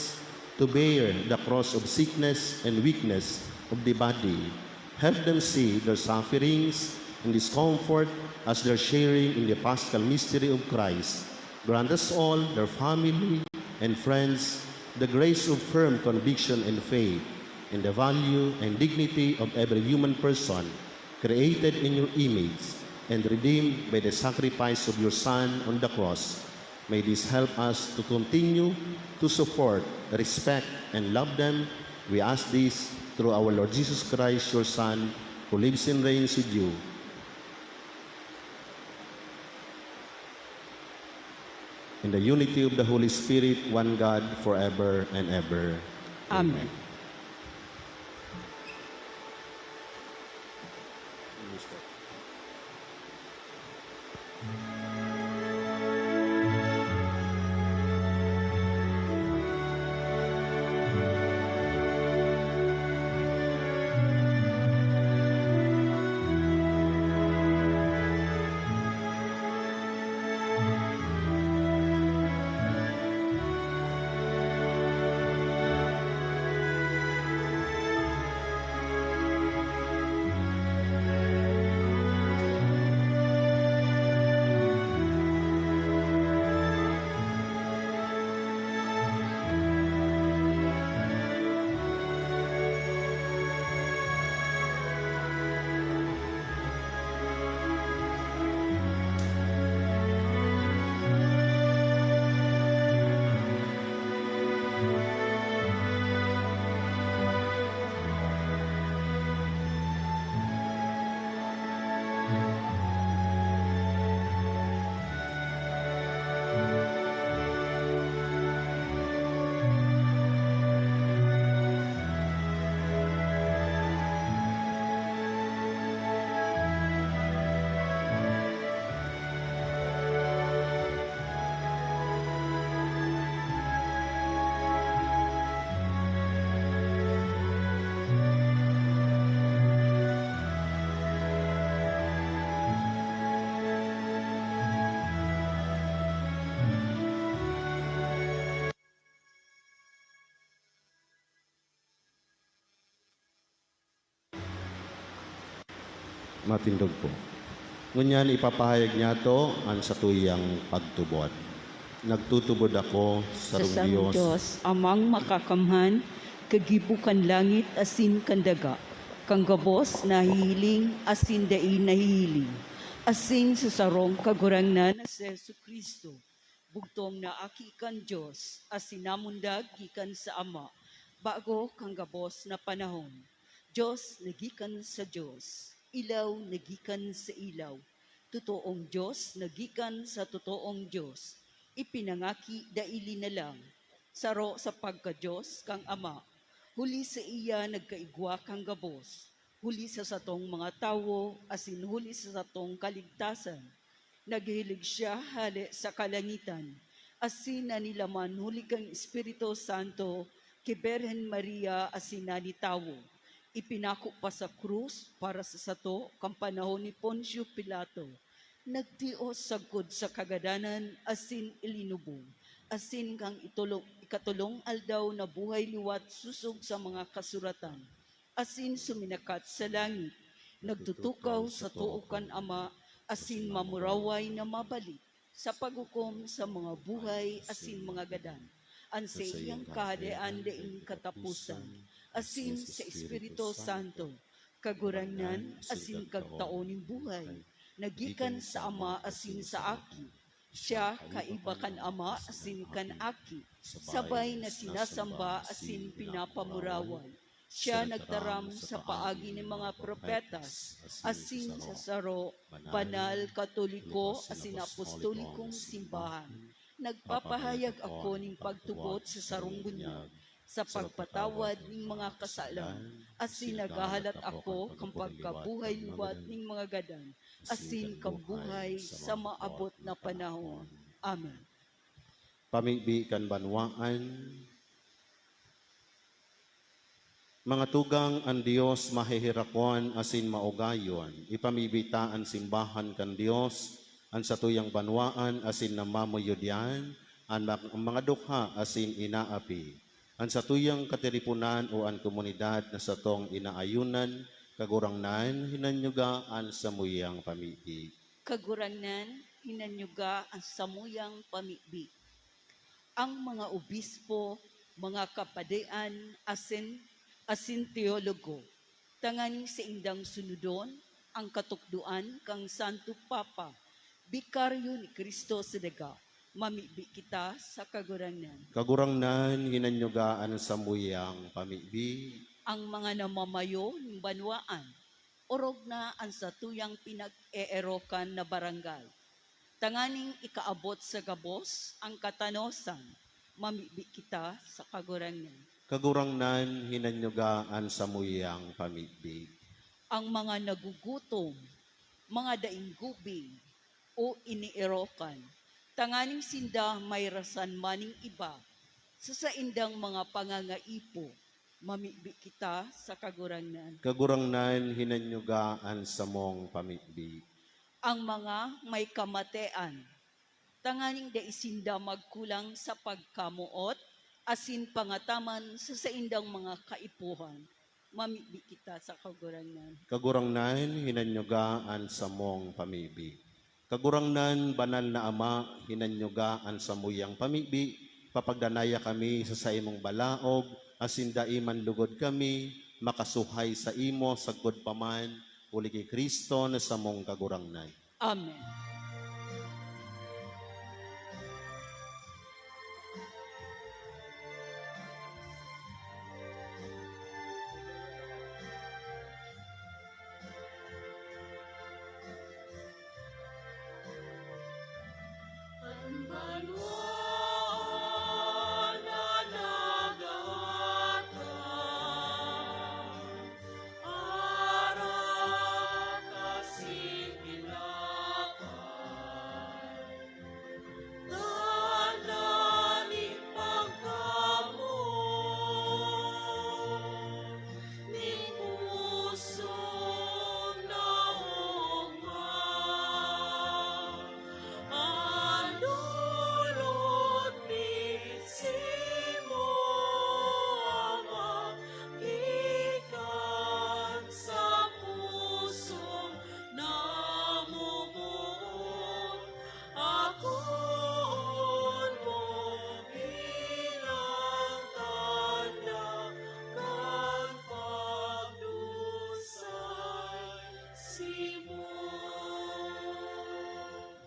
to bear the cross of sickness and weakness of the body. Help them see their sufferings and discomfort as their sharing in the Paschal mystery of Christ. Grant us all, their family and friends, the grace of firm conviction and faith in the value and dignity of every human person created in your image and redeemed by the sacrifice of your Son on the cross. May this help us to continue to support, respect, and love them. We ask this through our Lord Jesus Christ, your Son, who lives and reigns with you in the unity of the Holy Spirit, one God, forever and ever. Amen. Amen. Matindog po. Ngunyan ipapahayag niyato an satuyang pagtubod. Nagtutubod ako sa Sa sarong sarong Dios. Dios, Amang Makakamhan, kagibo kan langit asin kan daga, kan gabos nahihiling asin dai nahihiling, asin sa sarong Kagurangnan na si Jesu-Cristo, bugtong na Aki kan Dios, asin namundag gikan sa Ama, bago kan gabos na panahon. Dios na gikan sa Dios, ilaw na gikan sa ilaw, totoong Dios na gikan sa totoong Dios, ipinangaki daili na lang, saro sa pagka-Dios kan Ama. Huli saiya nagkaigwa kan gabos, huli sa satong mga tawo, asin huli sa satong kaligtasan. Naghilig siya hale sa kalangitan, asin nanilaman huli kan Espiritu Santo ki Birhen Maria asin nanitawo. Ipinako pa sa krus para sa sato kan panahon ni Poncio Pilato. Nagtios sagkod sa kagadanan asin ilinubong, asin kan itolo-, ikatolong aldaw nabuhay liwat sosog sa mga kasuratan, asin suminakat sa langit. Nagtutukaw sa too kan Ama, asin mamuraway na mabalik sa paghukom sa mga buhay asin mga gadan. An saiyang kahadean daing kataposan, asin sa Espiritu Santo, Kagurangnan asin kagtao nin buhay, na gikan sa Ama asin sa Aki. Siya kaiba kan Ama asin kan Aki, sabay na sinasamba asin pinapamuraway. Siya nagtaram sa paagi nin mga propetas, asin sa saro, banal, katoliko, asin apostolikong simbahan. Nagpapahayag ako nin pagtubod sa sarong bunyag, sa pagpatawad nin mga kasalan, asin naghahalat ako kan pagkabuhay liwat nin mga gadan, asin kan buhay sa maabot na panahon. Amen. Pamibi kan banwaan. Mga tugang, an Dios maheherakon asin maugayon. Ipamibi ta an simbahan kan Dios, an satuyang banwaan asin namamayo diyan, an ma-, an mga dukha asin inaapi. An satuyang katiriponan o an komunidad na satong inaayonan, Kagurangnan, hinanyuga an samuyang pamibi. Kagurangnan, hinanyuga an samuyang pamibi. Ang mga obispo, mga kapadian, asin, asin teologo, tanganing saindang sunodon ang katukdoan kan Santo Papa, Bikaryo ni Cristo sa daga, mamibi kita sa Kagurangnan. Kagurangnan, hinanyuga an samuyang pamibi. Ang mga namamayo nin banwaan, orog na an satuyang pinag-eerokan na barangay, tanganing ikaabot sa gabos ang katanosan, mamibi kita sa Kagurangnan. Kagurangnan, hinanyuga an samuyang pamibi. Ang mga nagugutom, mga daing gubing, o inierokan, tanganing sinda may rasan maning iba sa saindang mga pangangaipo, mamibi kita sa Kagurangnan. Kagurangnan, hinanyuga an samong pamibi. Ang mga may kamatean, tanganing dai sinda magkulang sa pagkamoot asin pangataman sa saindang mga kaipuhan, mamibi kita sa Kagurangnan. Kagurangnan, hinanyuga an samong pamibi. Kagurangnan, banal na Ama, hinanyuga an samuyang pamibi, papagdanaya kami sa saimong balaog, asin dai man lugod kami makasuhay saimo sagkod pa man, huli ki Cristo na samong Kagurangnan. Amen. An banwaan na nagahatan, arak asin tinapay.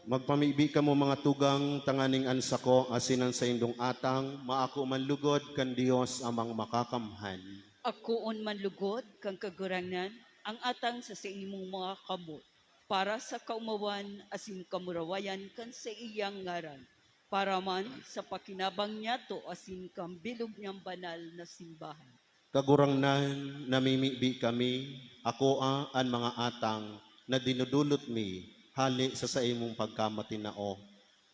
Magpamibi kamo, mga tugang, tanganing an sako asin an saindong atang maako man lugod kan Dios Amang Makakamhan. Akoon man lugod kan Kagurangnan ang atang sa saimong mga kamot, para sa kaomawan asin kamurawayan kan saiyang ngaran, para man sa pakinabang niyato asin kan bilog niyang banal na simbahan. Kagurangnan, namimibi kami, akoa an mga atang na dinudulot mi hale sa saimong pagkamatinao,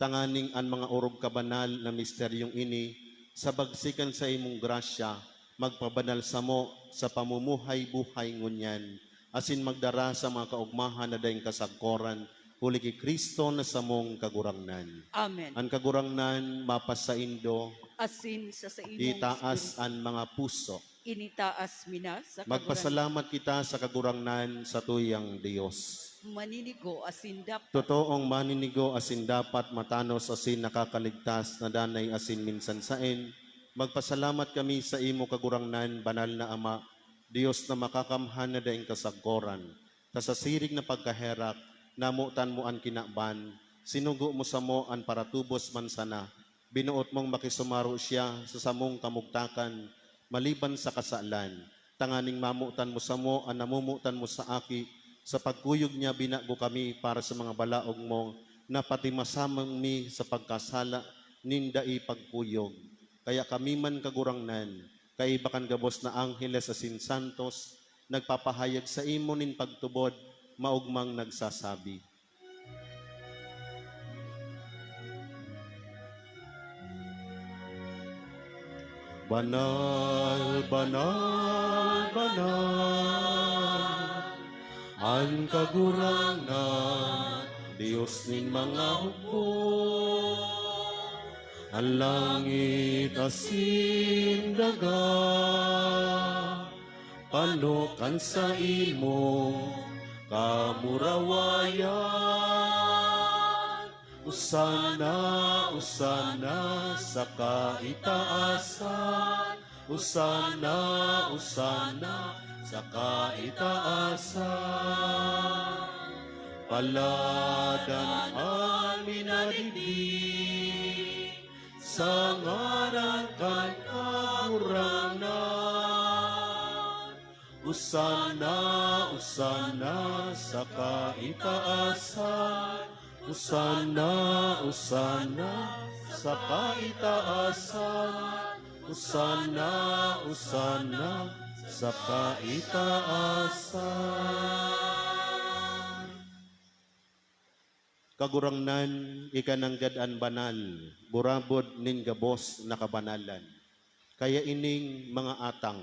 tanganing an mga orog kabanal na misteryong ini, sa bagsi kan saimong grasya, magpabanal samo sa pamumuhay-buhay ngunyan, asin magdara sa mga kaogmahan na daing kasagkoran, huli ki Cristo na samong Kagurangnan. Amen. An Kagurangnan mapasaindo. Asin sa saimong Itaas espiritu. An mga puso. Initaas mi na sa Kagurangnan. Magpasalamat kita sa Kagurangnan, sa tuyang Dios. Maninigo asin dapat. Totoong maninigo asin dapat, matanos asin nakakaligtas na danay asin minsan saen, magpasalamat kami sa imo, Kagurangnan, Banal na Ama, Dios na makakamhan na daing kasagkoran, ta sa siring na pagkaherak, namotan mo an kinaban, sinugo mo samo an paratubos man sana, binoot mong makisumaro siya sa samong kamugtakan maliban sa kasalan, tanganing mamotan mo samo an namomotan mo sa Aki. Sa pagkuyog niya, binago kami para sa mga balaog mo, na pati masamang mi sa pagkasala nin dai pagkuyog. Kaya kami man, Kagurangnan, kaiba kan gabos na angheles asin santos, nagpapahayag saimo nin pagtubod, maogmang nagsasabi, "Banal, banal, banal, an Kagurangnan, Dios nin mga hukbo. An langit asin daga, pano kan saimong kamurawayan. Osana, Osana sa kaitaasan. Osana, Osana sa kaitaasan. Paladan an minadigdi sa ngaran kan Kagurangnan. Osana, Osana sa kaitaasan. Osana, Osana sa kaitaasan. Osana, Osana sa kaitaasan." Kagurangnan, ika nanggad an banal, burabod nin gabos na kabanalan. Kaya ining mga atang,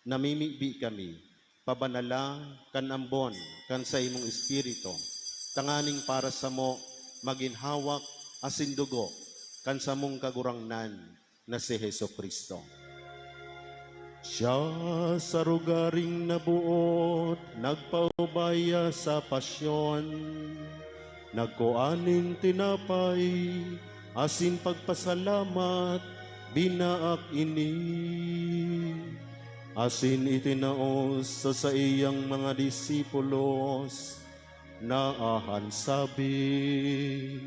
namimibi kami, pabanala kan ambon kan saimong Espiritu, tanganing para samo magin hawak asin dugo kan samong Kagurangnan na si Jesu-Cristo. Siya sa rogaring naboot nagpaubaya sa pasyon, nagkua nin tinapay asin pagpasalamat, binaak ini, asin itinao sa saiyang mga disipulos, na ahan sabi,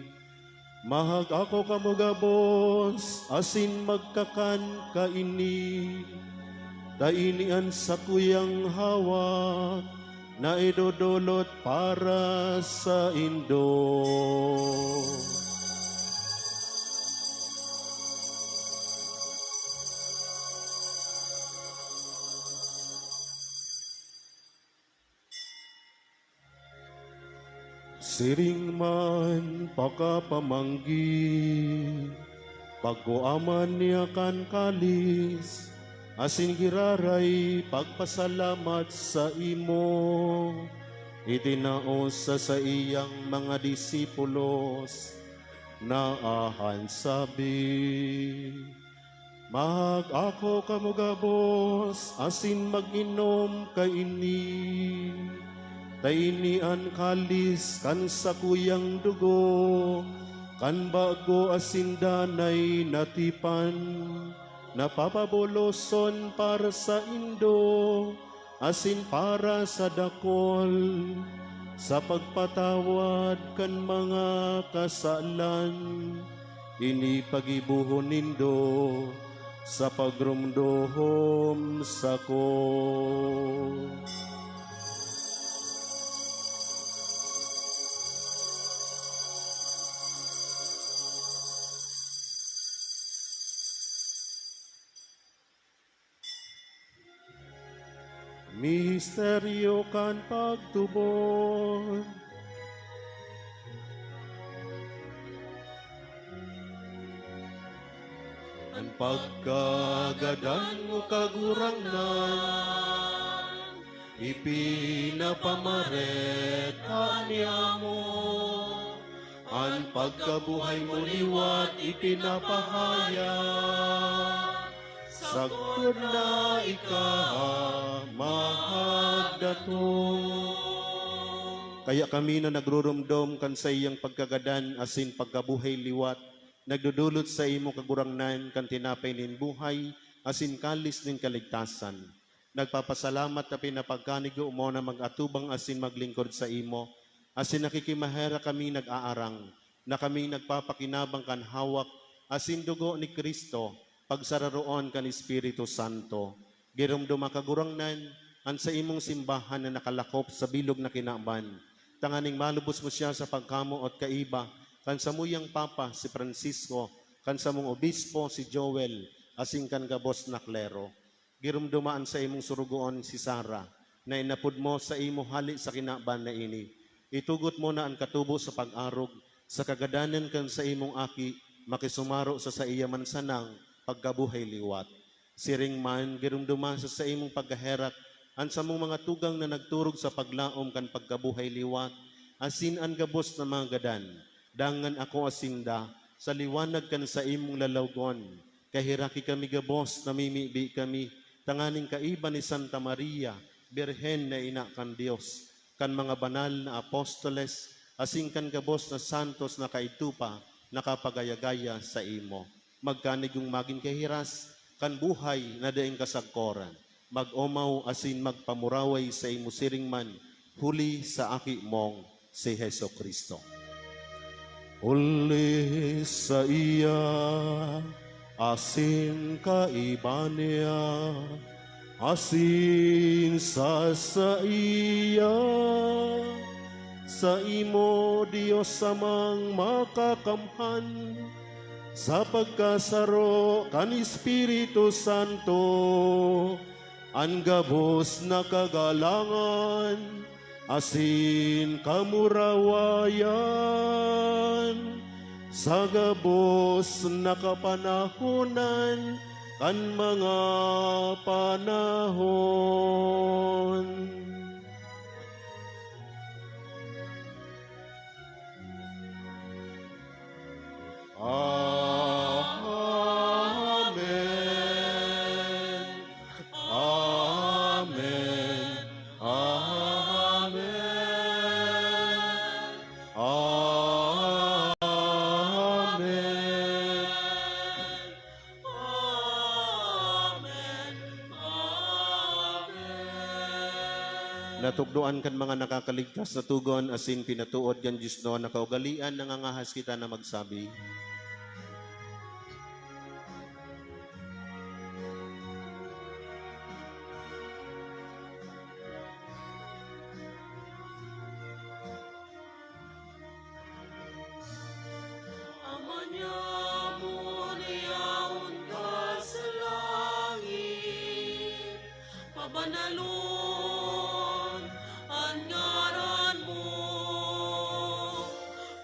"Mahag-ako kamo gabos asin magkakan kaini, ta ini an sakuyang hawak na idodolot para saindo." Siring man pakapamanggi, pagkuaman niya kan kalis, asin giraray pagpasalamat saimo, itinao sa saiyang mga disipulos, na ahan sabi, "Mag-ako kamo gabos asin mag-inom kaini, ta ini an kalis kan sakuyang dugo kan bago asin danay na tipan, na papabuloson para saindo asin para sa dakul Sa pagpatawad kan mga kasalan, ini pagibohon nindo sa pagromdom sako. Misteryo kan pagtubod. An pagkagadan mo, Kagurangnan, ipinapamareta niamo. An pagkabuhay mo liwat ipinapahayag, sagkod na ika mahagdatong. Kaya kami na nagruromdom kan saiyang pagkagadan asin pagkabuhay liwat, nagdodolot saimo, Kagurangnan, kan tinapay nin buhay asin kalis nin kaligtasan. Nagpapasalamat ta pinapagkanigo mo na mag-atubang asin maglingkod saimo, asin nakikimaherak kaming nag-aarang, na kaming nagpapakinabang kan hawak asin dugo ni Cristo, pagsararoon kan Espiritu Santo. Giromdoma, Kagurangnan, an saimong simbahan na nakalakop sa bilog na kinaban, tanganing malubos mo siya sa pagkamoot kaiba kan samuyang Papa, si Francisco, kan samong Obispo, si Joel, asin kan gabos na klero. Giromdoma an saimong sorogoon, si Sara, na inapod mo saimo hale sa kinaban na ini. Itugot mo na an katubo sa pag-arog, sa kagadanan kan saimong Aki, makisumaro sa saiya man sanang pagkabuhay liwat. Siring man, giromdoma sa saimong pagkaherak an samong mga tugang na nagturog sa paglaom kan pagkabuhay liwat, asin an gabos na mga gadan. Dangan akoa sinda sa liwanag kan saimong lalawgon. Kaheraki kami gabos, namimibi kami, tanganing kaiba ni Santa Maria, Birhen na ina kan Dios, kan mga banal na apostoles, asin kan gabos na santos na kaidto pa nakapagayagaya saimo. Magkanigong magin kahiras kan buhay na daing kasagkoran. Mag-omaw asin magpamuraway saimo siring man, huli sa Aki mong si Jesu-Cristo. Huli saiya, asin kaiba niya, asin sa saiya, saimo, Dios Amang makakamhan, sa pagkasaro kan Espiritu Santo, an gabos na kagalangan asin kamurawayan sa gabos na kapanahonan kan mga panahon. Amen. Amen. Amen. Amen. Amen. Amen. Natukdoan kan mga nakakaligtas na tugon asin pinatuod kan Dios na kaugalean, nangangahas kita na magsabi. Ama niamo na yaon ka sa langit, pabanalon an ngaran mo,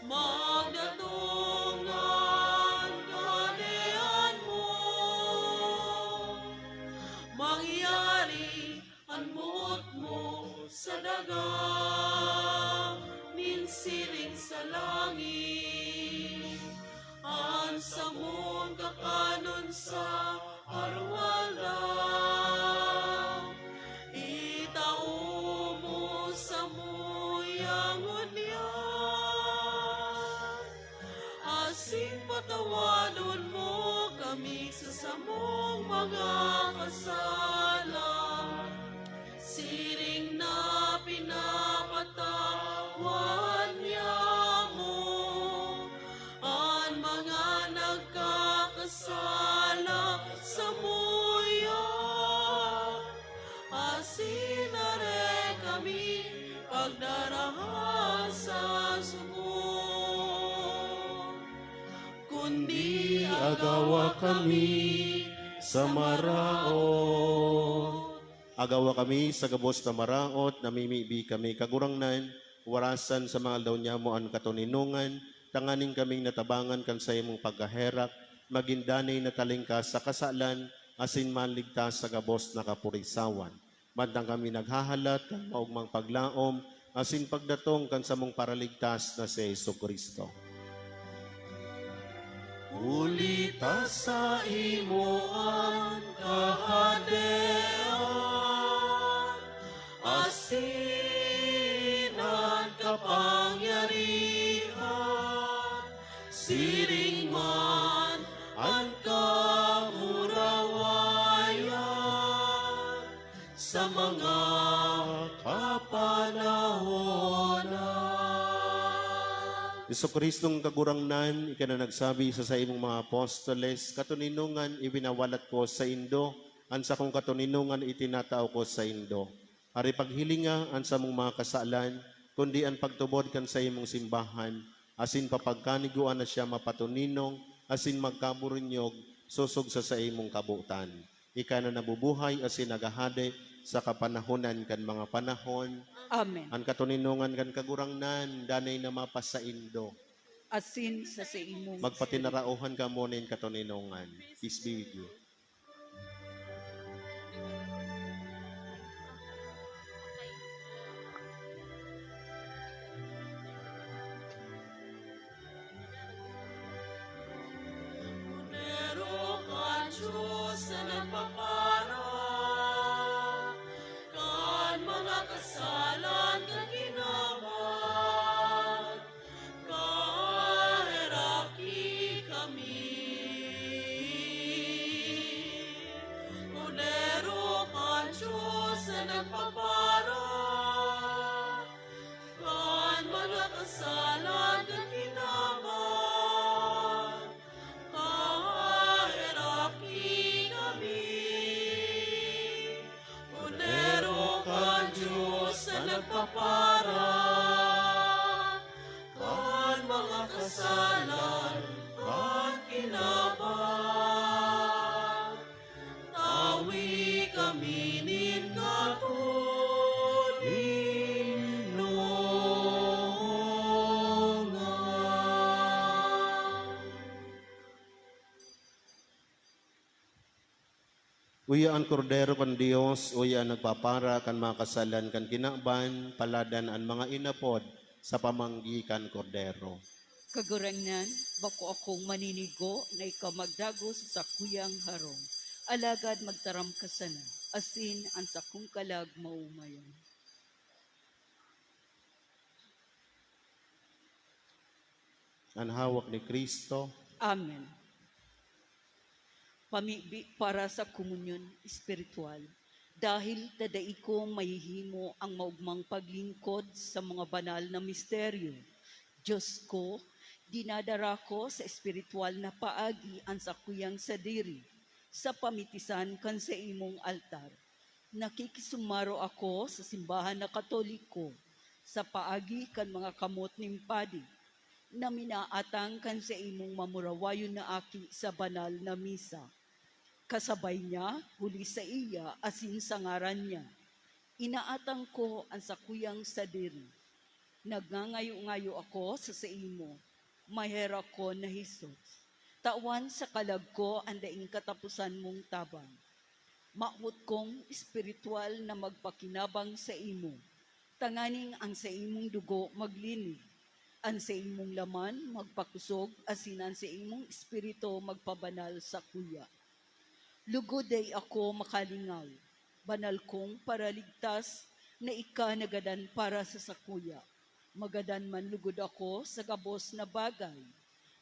magdatong an kahadean mo, mangyari an boot mo sa daga nin siring sa langit. An samong kakanon sa aroaldaw, itao mo samo ngunyan. Asin patawadon mo kami sa samong mga kasala, siring na pinapatawad Kundi agawa kami sa maraot. Agawa kami sa gabos na maraot, namimibi kami, Kagurangnan, warasan sa mga aldaw nyamo an katoninongan, tanganing kaming natabangan kan saimong pagkaherak, magin danay na talingkas sa kasalan, asin maligtas sa gabos na kapurisawan. Mantang kami naghahalat kan maogmang paglaom asin pagdatong kan samong Paraligtas na si Jesu-Cristo. Huli ta saimo an kahadean, asin an kapangyarihan, siring man an kamurawayan sa mga kapanahonan. Jesu-Cristong Kagurangnan, ika na nagsabi sa saimong mga apostoles, "Katoninongan ibinawalat ko saindo, an sakong katoninongan itinatao ko saindo." Ari, paghilinga an samong mga kasalan, kundi an pagtubod kan saimong simbahan, asin papagkanigoan na siya mapatoninong asin magkaburinyog sosog sa saimong kabotan. Ika na nabubuhay asin naghahade sa kapanahonan kan mga panahon. Amen. An katoninongan kan Kagurangnan danay na mapasaindo. Asin sa saimong Magpatinaraohan kamo nin katoninongan. Peace be with you. Kordero kan Dios na nagpapara kan mga kasalan kan kinaban, kaheraki kami. Kordero kan Dios na nagpapara kan mga kasalan kan kinaban, kaheraki kami. Kordero kan Dios na nagpapara kan mga kasalan kan kinaban, tawi kami nin katoninongan. Uya an Kordero kan Dios, uya an nagpapara kan mga kasalan kan kinaban, paladan an mga inapod sa pamanggi kan Kordero. Kagurangnan, bako akong maninigo na ikaw magdagos sa sakuyang harong, alagad magtaram ka sana, asin an sakong kalag maomayan. An hawak ni Cristo. Amen. Pamibi para sa komunyon espiritual. Dahil ta dai ko mahihimo ang maogmang paglingkod sa mga banal na misteryo, Diyos ko, dinadara ko sa espiritual na paagi an sakuyang sadiri sa pamitisan kan saimong altar. Nakikisumaro ako sa simbahan na Katoliko sa paagi kan mga kamot nin padi na minaatang kan saimong mamurawayon na aki sa banal na misa. Kasabay niya, huli saiya asin sa ngaran niya, inaatang ko an sakuyang sadiri. Nagngangayo-ngayo ako sa saimo, maherak ko na Jesus. Tawan sa kalag ko an daing kataposan mong tabang. Mahot kong espiritual na magpakinabang saimo, tanganing ang saimong dugo maglinig, an saimong laman magpakusog, asin an saimong espiritu magpabanal sakuya. Lugod dai ako makalingaw, banal kong Paraligtas na ika nagadan para sa sakuya. Magadan man lugod ako sa gabos na bagay,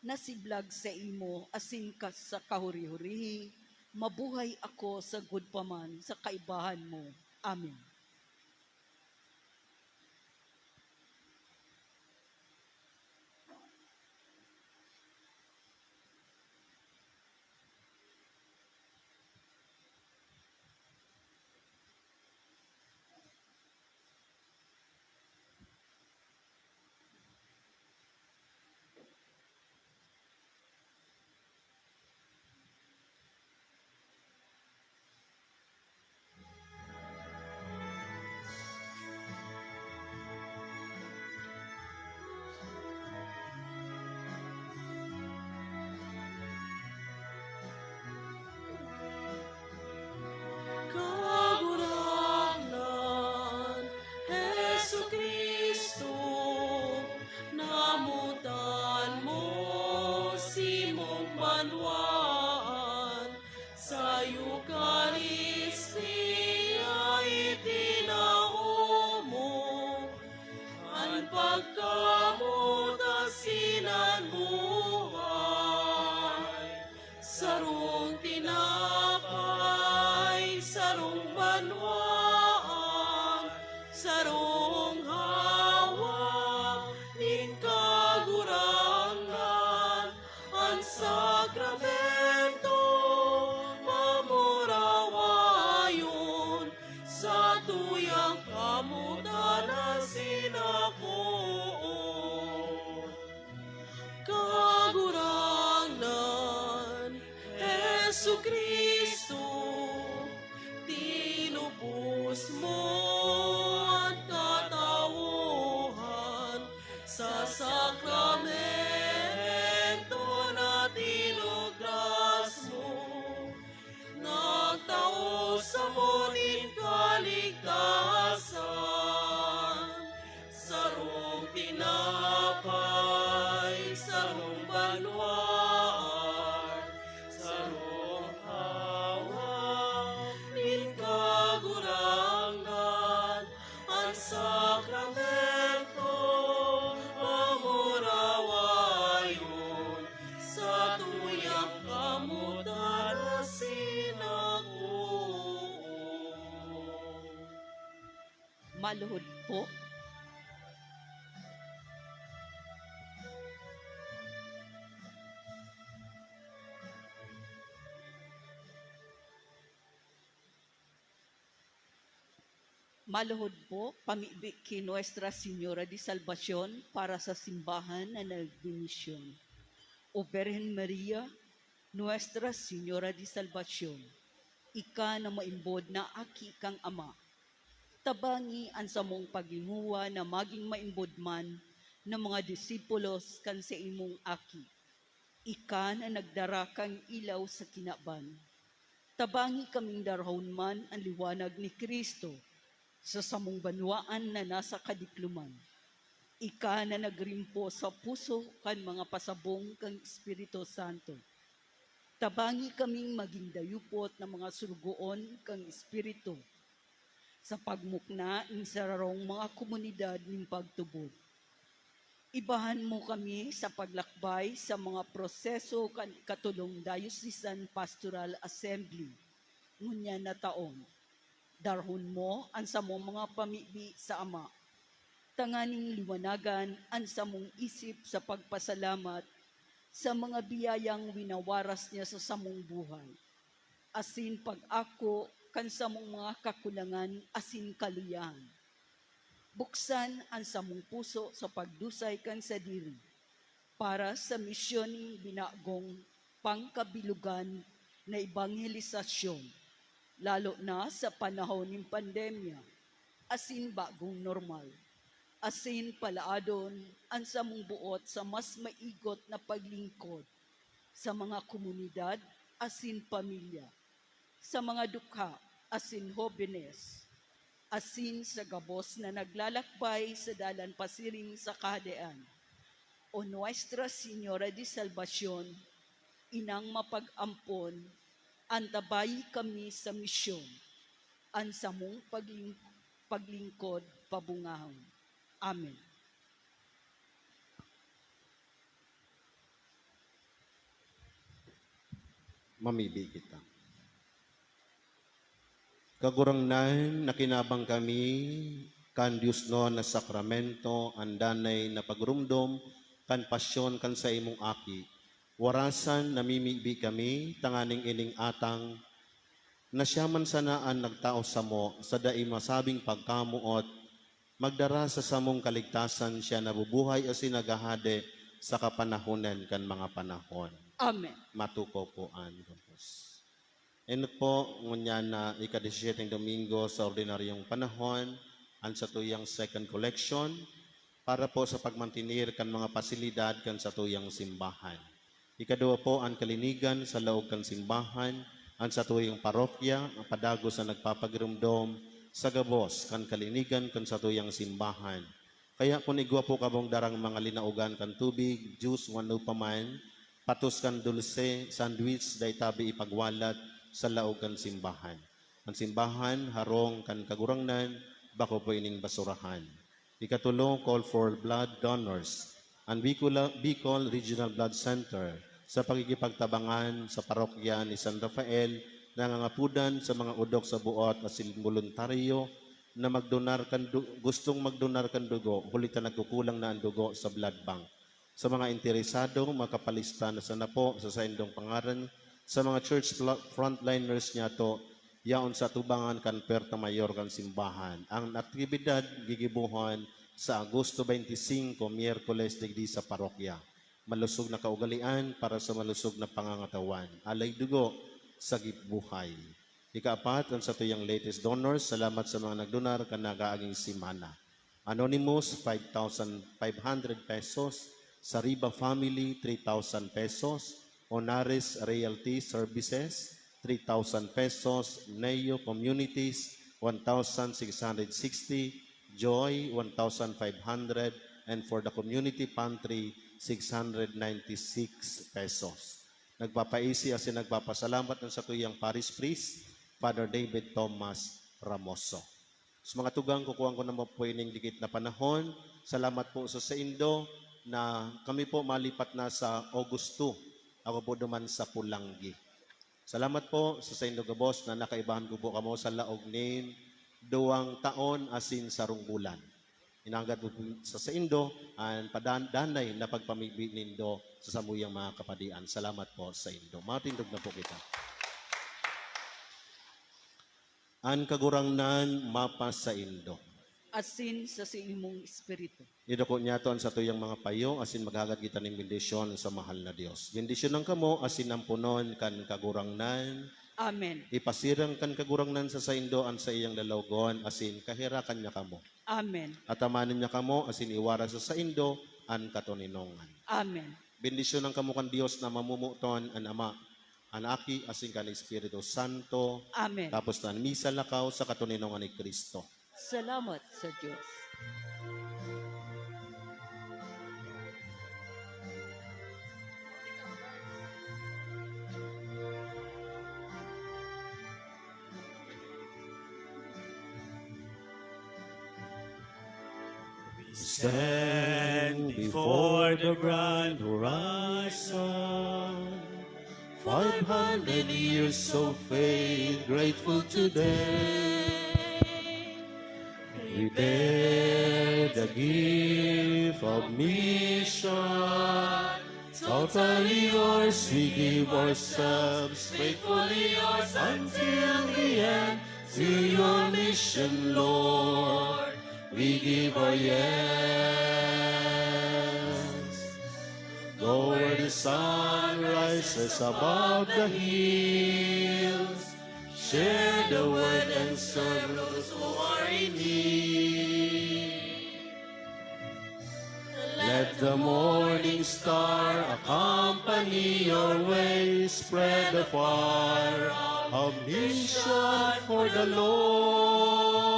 nasiblag saimo asin ka, sa kahuri-hurihi, mabuhay ako sagkod pa man sa kaibahan mo. Amen. Samo nin kaligtasan, sarong tinapay, sarong banwaan, sarong hawak nin Kagurangnan, an sakramento, pamurawayon, satuyang kamotan asin agoon. Maluhod po. Maluhod po, pamibi ki Nuestra Señora de Salvacion para sa simbahan na nagmimisyon. O Birhen Maria, Nuestra Señora de Salvacion, ika na maimbod na aki kan Ama, tabangi an samong paghingowa na magin maimbod man na mga disipulos kan saimong Aki. Ika na nagdara kan ilaw sa kinaban, tabangi kaming darahon man an liwanag ni Cristo sa samong banwaan na nasa kadikloman. Ika na nagrimpo sa puso kan mga pasabong kan Espiritu Santo, tabangi kaming magin dayupot na mga surugoon kan Espiritu sa pagmukna nin sararong mga komunidad nin pagtubod. Ibahan mo kami sa paglakbay sa mga proseso kan ikatolong Diocesan Pastoral Assembly ngunyan na taon. Darahon mo an samong mga pamibi sa Ama, tanganing liwanagan an samong isip sa pagpasalamat sa mga biyayang winawaras niya sa samong buhay, asin pag-ako kan samong mga kakulangan asin kaluyahan. Buksan an samong puso sa pagdusay kan sadiri para sa misyon nin binagong pangkabilogan na ebanghelisasyon, lalo na sa panahon nin pandemya asin bagong normal, asin palaadon an samong buot sa mas maigot na paglingkod sa mga komunidad asin pamilya, sa mga dukha asin hobenes, asin sa gabos na naglalakbay sa dalan pasiring sa Kahadean. O Nuestra Señora de Salvacion, Inang mapag-ampon, antabayi kami sa misyon, an samong pagling-, paglingkod pabungahon. Amen. Mamibi kita. Kagurangnan, nakinabang kami kan diosnon na sakramento, an danay na pagromdom kan pasyon kan saimong Aki. Warasan namimibi kami tanganing ining atang na siya man sana an nagtao samo sa dai masabing pagkamoot, magdara sa samong kaligtasan siya nabubuhay asin naghahade sa kapanahonan kan mga panahon. Amen. Matukaw po an gabos. Enot po, ngunyan na ika-disisyeteng Domingo sa ordinaryong panahon, an satuyang second collection para po sa pagmantener kan mga pasilidad kan satuyang simbahan. Ikaduwa po, an kalinigan sa laog kan simbahan, an satuyang parokya, ang padagos na nagpapagiromdom sa gabos kan kalinigan kan satuyang simbahan. Kaya kun igwa po kabong darang mga linaogan kan tubig, juice, o ano pa man, patos kan dulse, sandwich, dai tabi ipagwalat sa laog kan simbahan. An simbahan, harong kan Kagurangnan, bako po ining basurahan. Ikatulo, call for blood donors. An Bicol, Bicol Regional Blood Center, sa pakikipagtabangan sa parokya ni San Rafael, nangangapodan sa mga odok sa buot asin boluntaryo na magdonar kan du-, gustong magdonar kan dugo, huli ta nagkukulang na an dugo sa blood bank. Sa mga interesado, makapalista na sana po sa saindong pangaran sa mga church fla-, frontliners niyato, yaon sa atubangan kan Puerta Mayor kan simbahan. Ang aktibidad gigibohon sa Agosto twenty-five, Miyerkules, digdi sa parokya. Malusog na kaugalian para sa malusog na pangangatawan. Alay dugo, sagip buhay. Ikaapat, an satuyang latest donors, salamat sa mga nagdonar kan nakaaging semana. Anonymous, five thousand five hundred pesos. Sariba Family, three thousand pesos. Onares Realty Services, three thousand pesos, Neo Communities, one thousand six hundred sixty, Joy, one thousand five hundred, and for the Community Pantry, six hundred ninety-six pesos. Nagpapaisi asin nagpapasalamat an satuyang Parish Priest, Father David Thomas Ramoso. Sa mga tugang, kukuhaan ko naman po ining dikit na panahon. Salamat po sa saindo na kami po malipat na sa August two. Ako po duman sa Polangui. Salamat po sa saindo gabos na nakaibahan ko po kamo sa laog nin duwang taon asin sarong bulan. Inanggad po sa saindo an padan-, danay na pagpamibi nindo sa samuyang mga kapadian. Salamat po saindo. Matindog na po kita. An Kagurangnan mapasaindo. Asin sa saimong espiritu. Idako niyato an satuyang mga payo, asin maghagad kita nin bendisyon sa mahal na Dios. Bendisyonan kamo asin amponon kan Kagurangnan. Amen. Ipasirang kan Kagurangnan sa saindo an saiyang lalawgon, asin kaherakan niya kamo. Amen. Atamanon niya kamo asin iwara sa saindo an katoninongan. Amen. Bendisyonan kamo kan Dios na mamomoton, an Ama, an Aki, asin kan Espiritu Santo. Amen. Tapos na an misa, lakaw sa katoninongan ni Cristo. Salamat sa Diyos. We stand before the grand horizon, five hundred years of faith, grateful today. We bear the gift of mission, totally yours, we give ourselves, faithfully yours until the end. To your mission, Lord, we give our yes. Go where the sun rises above the hills. Share the word and serve those who are in need. Let the morning star accompany your way. Spread the fire of mission for the Lord.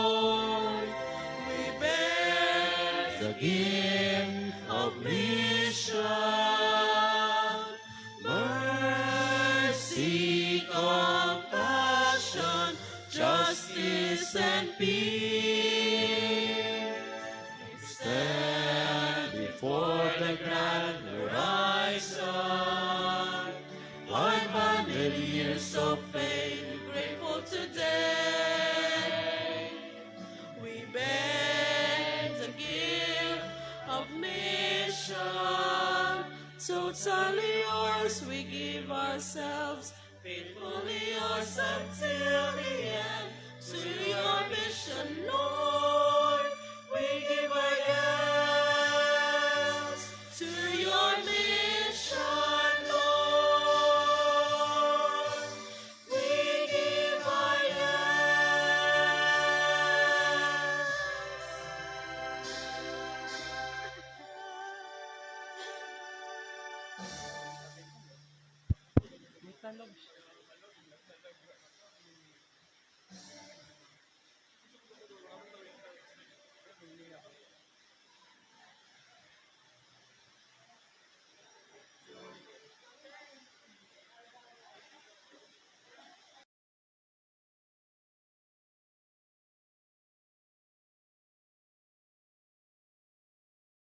We bear the gift of mission. Mercy, compassion, justice, and peace. Stand before the grand horizon. Five hundred years of faith, grateful today. We bear the gift of mission. Totally yours, we give ourselves. Faithfully yours until the end. To your mission, Lord, we give our yes. To your mission, Lord, we give our yes.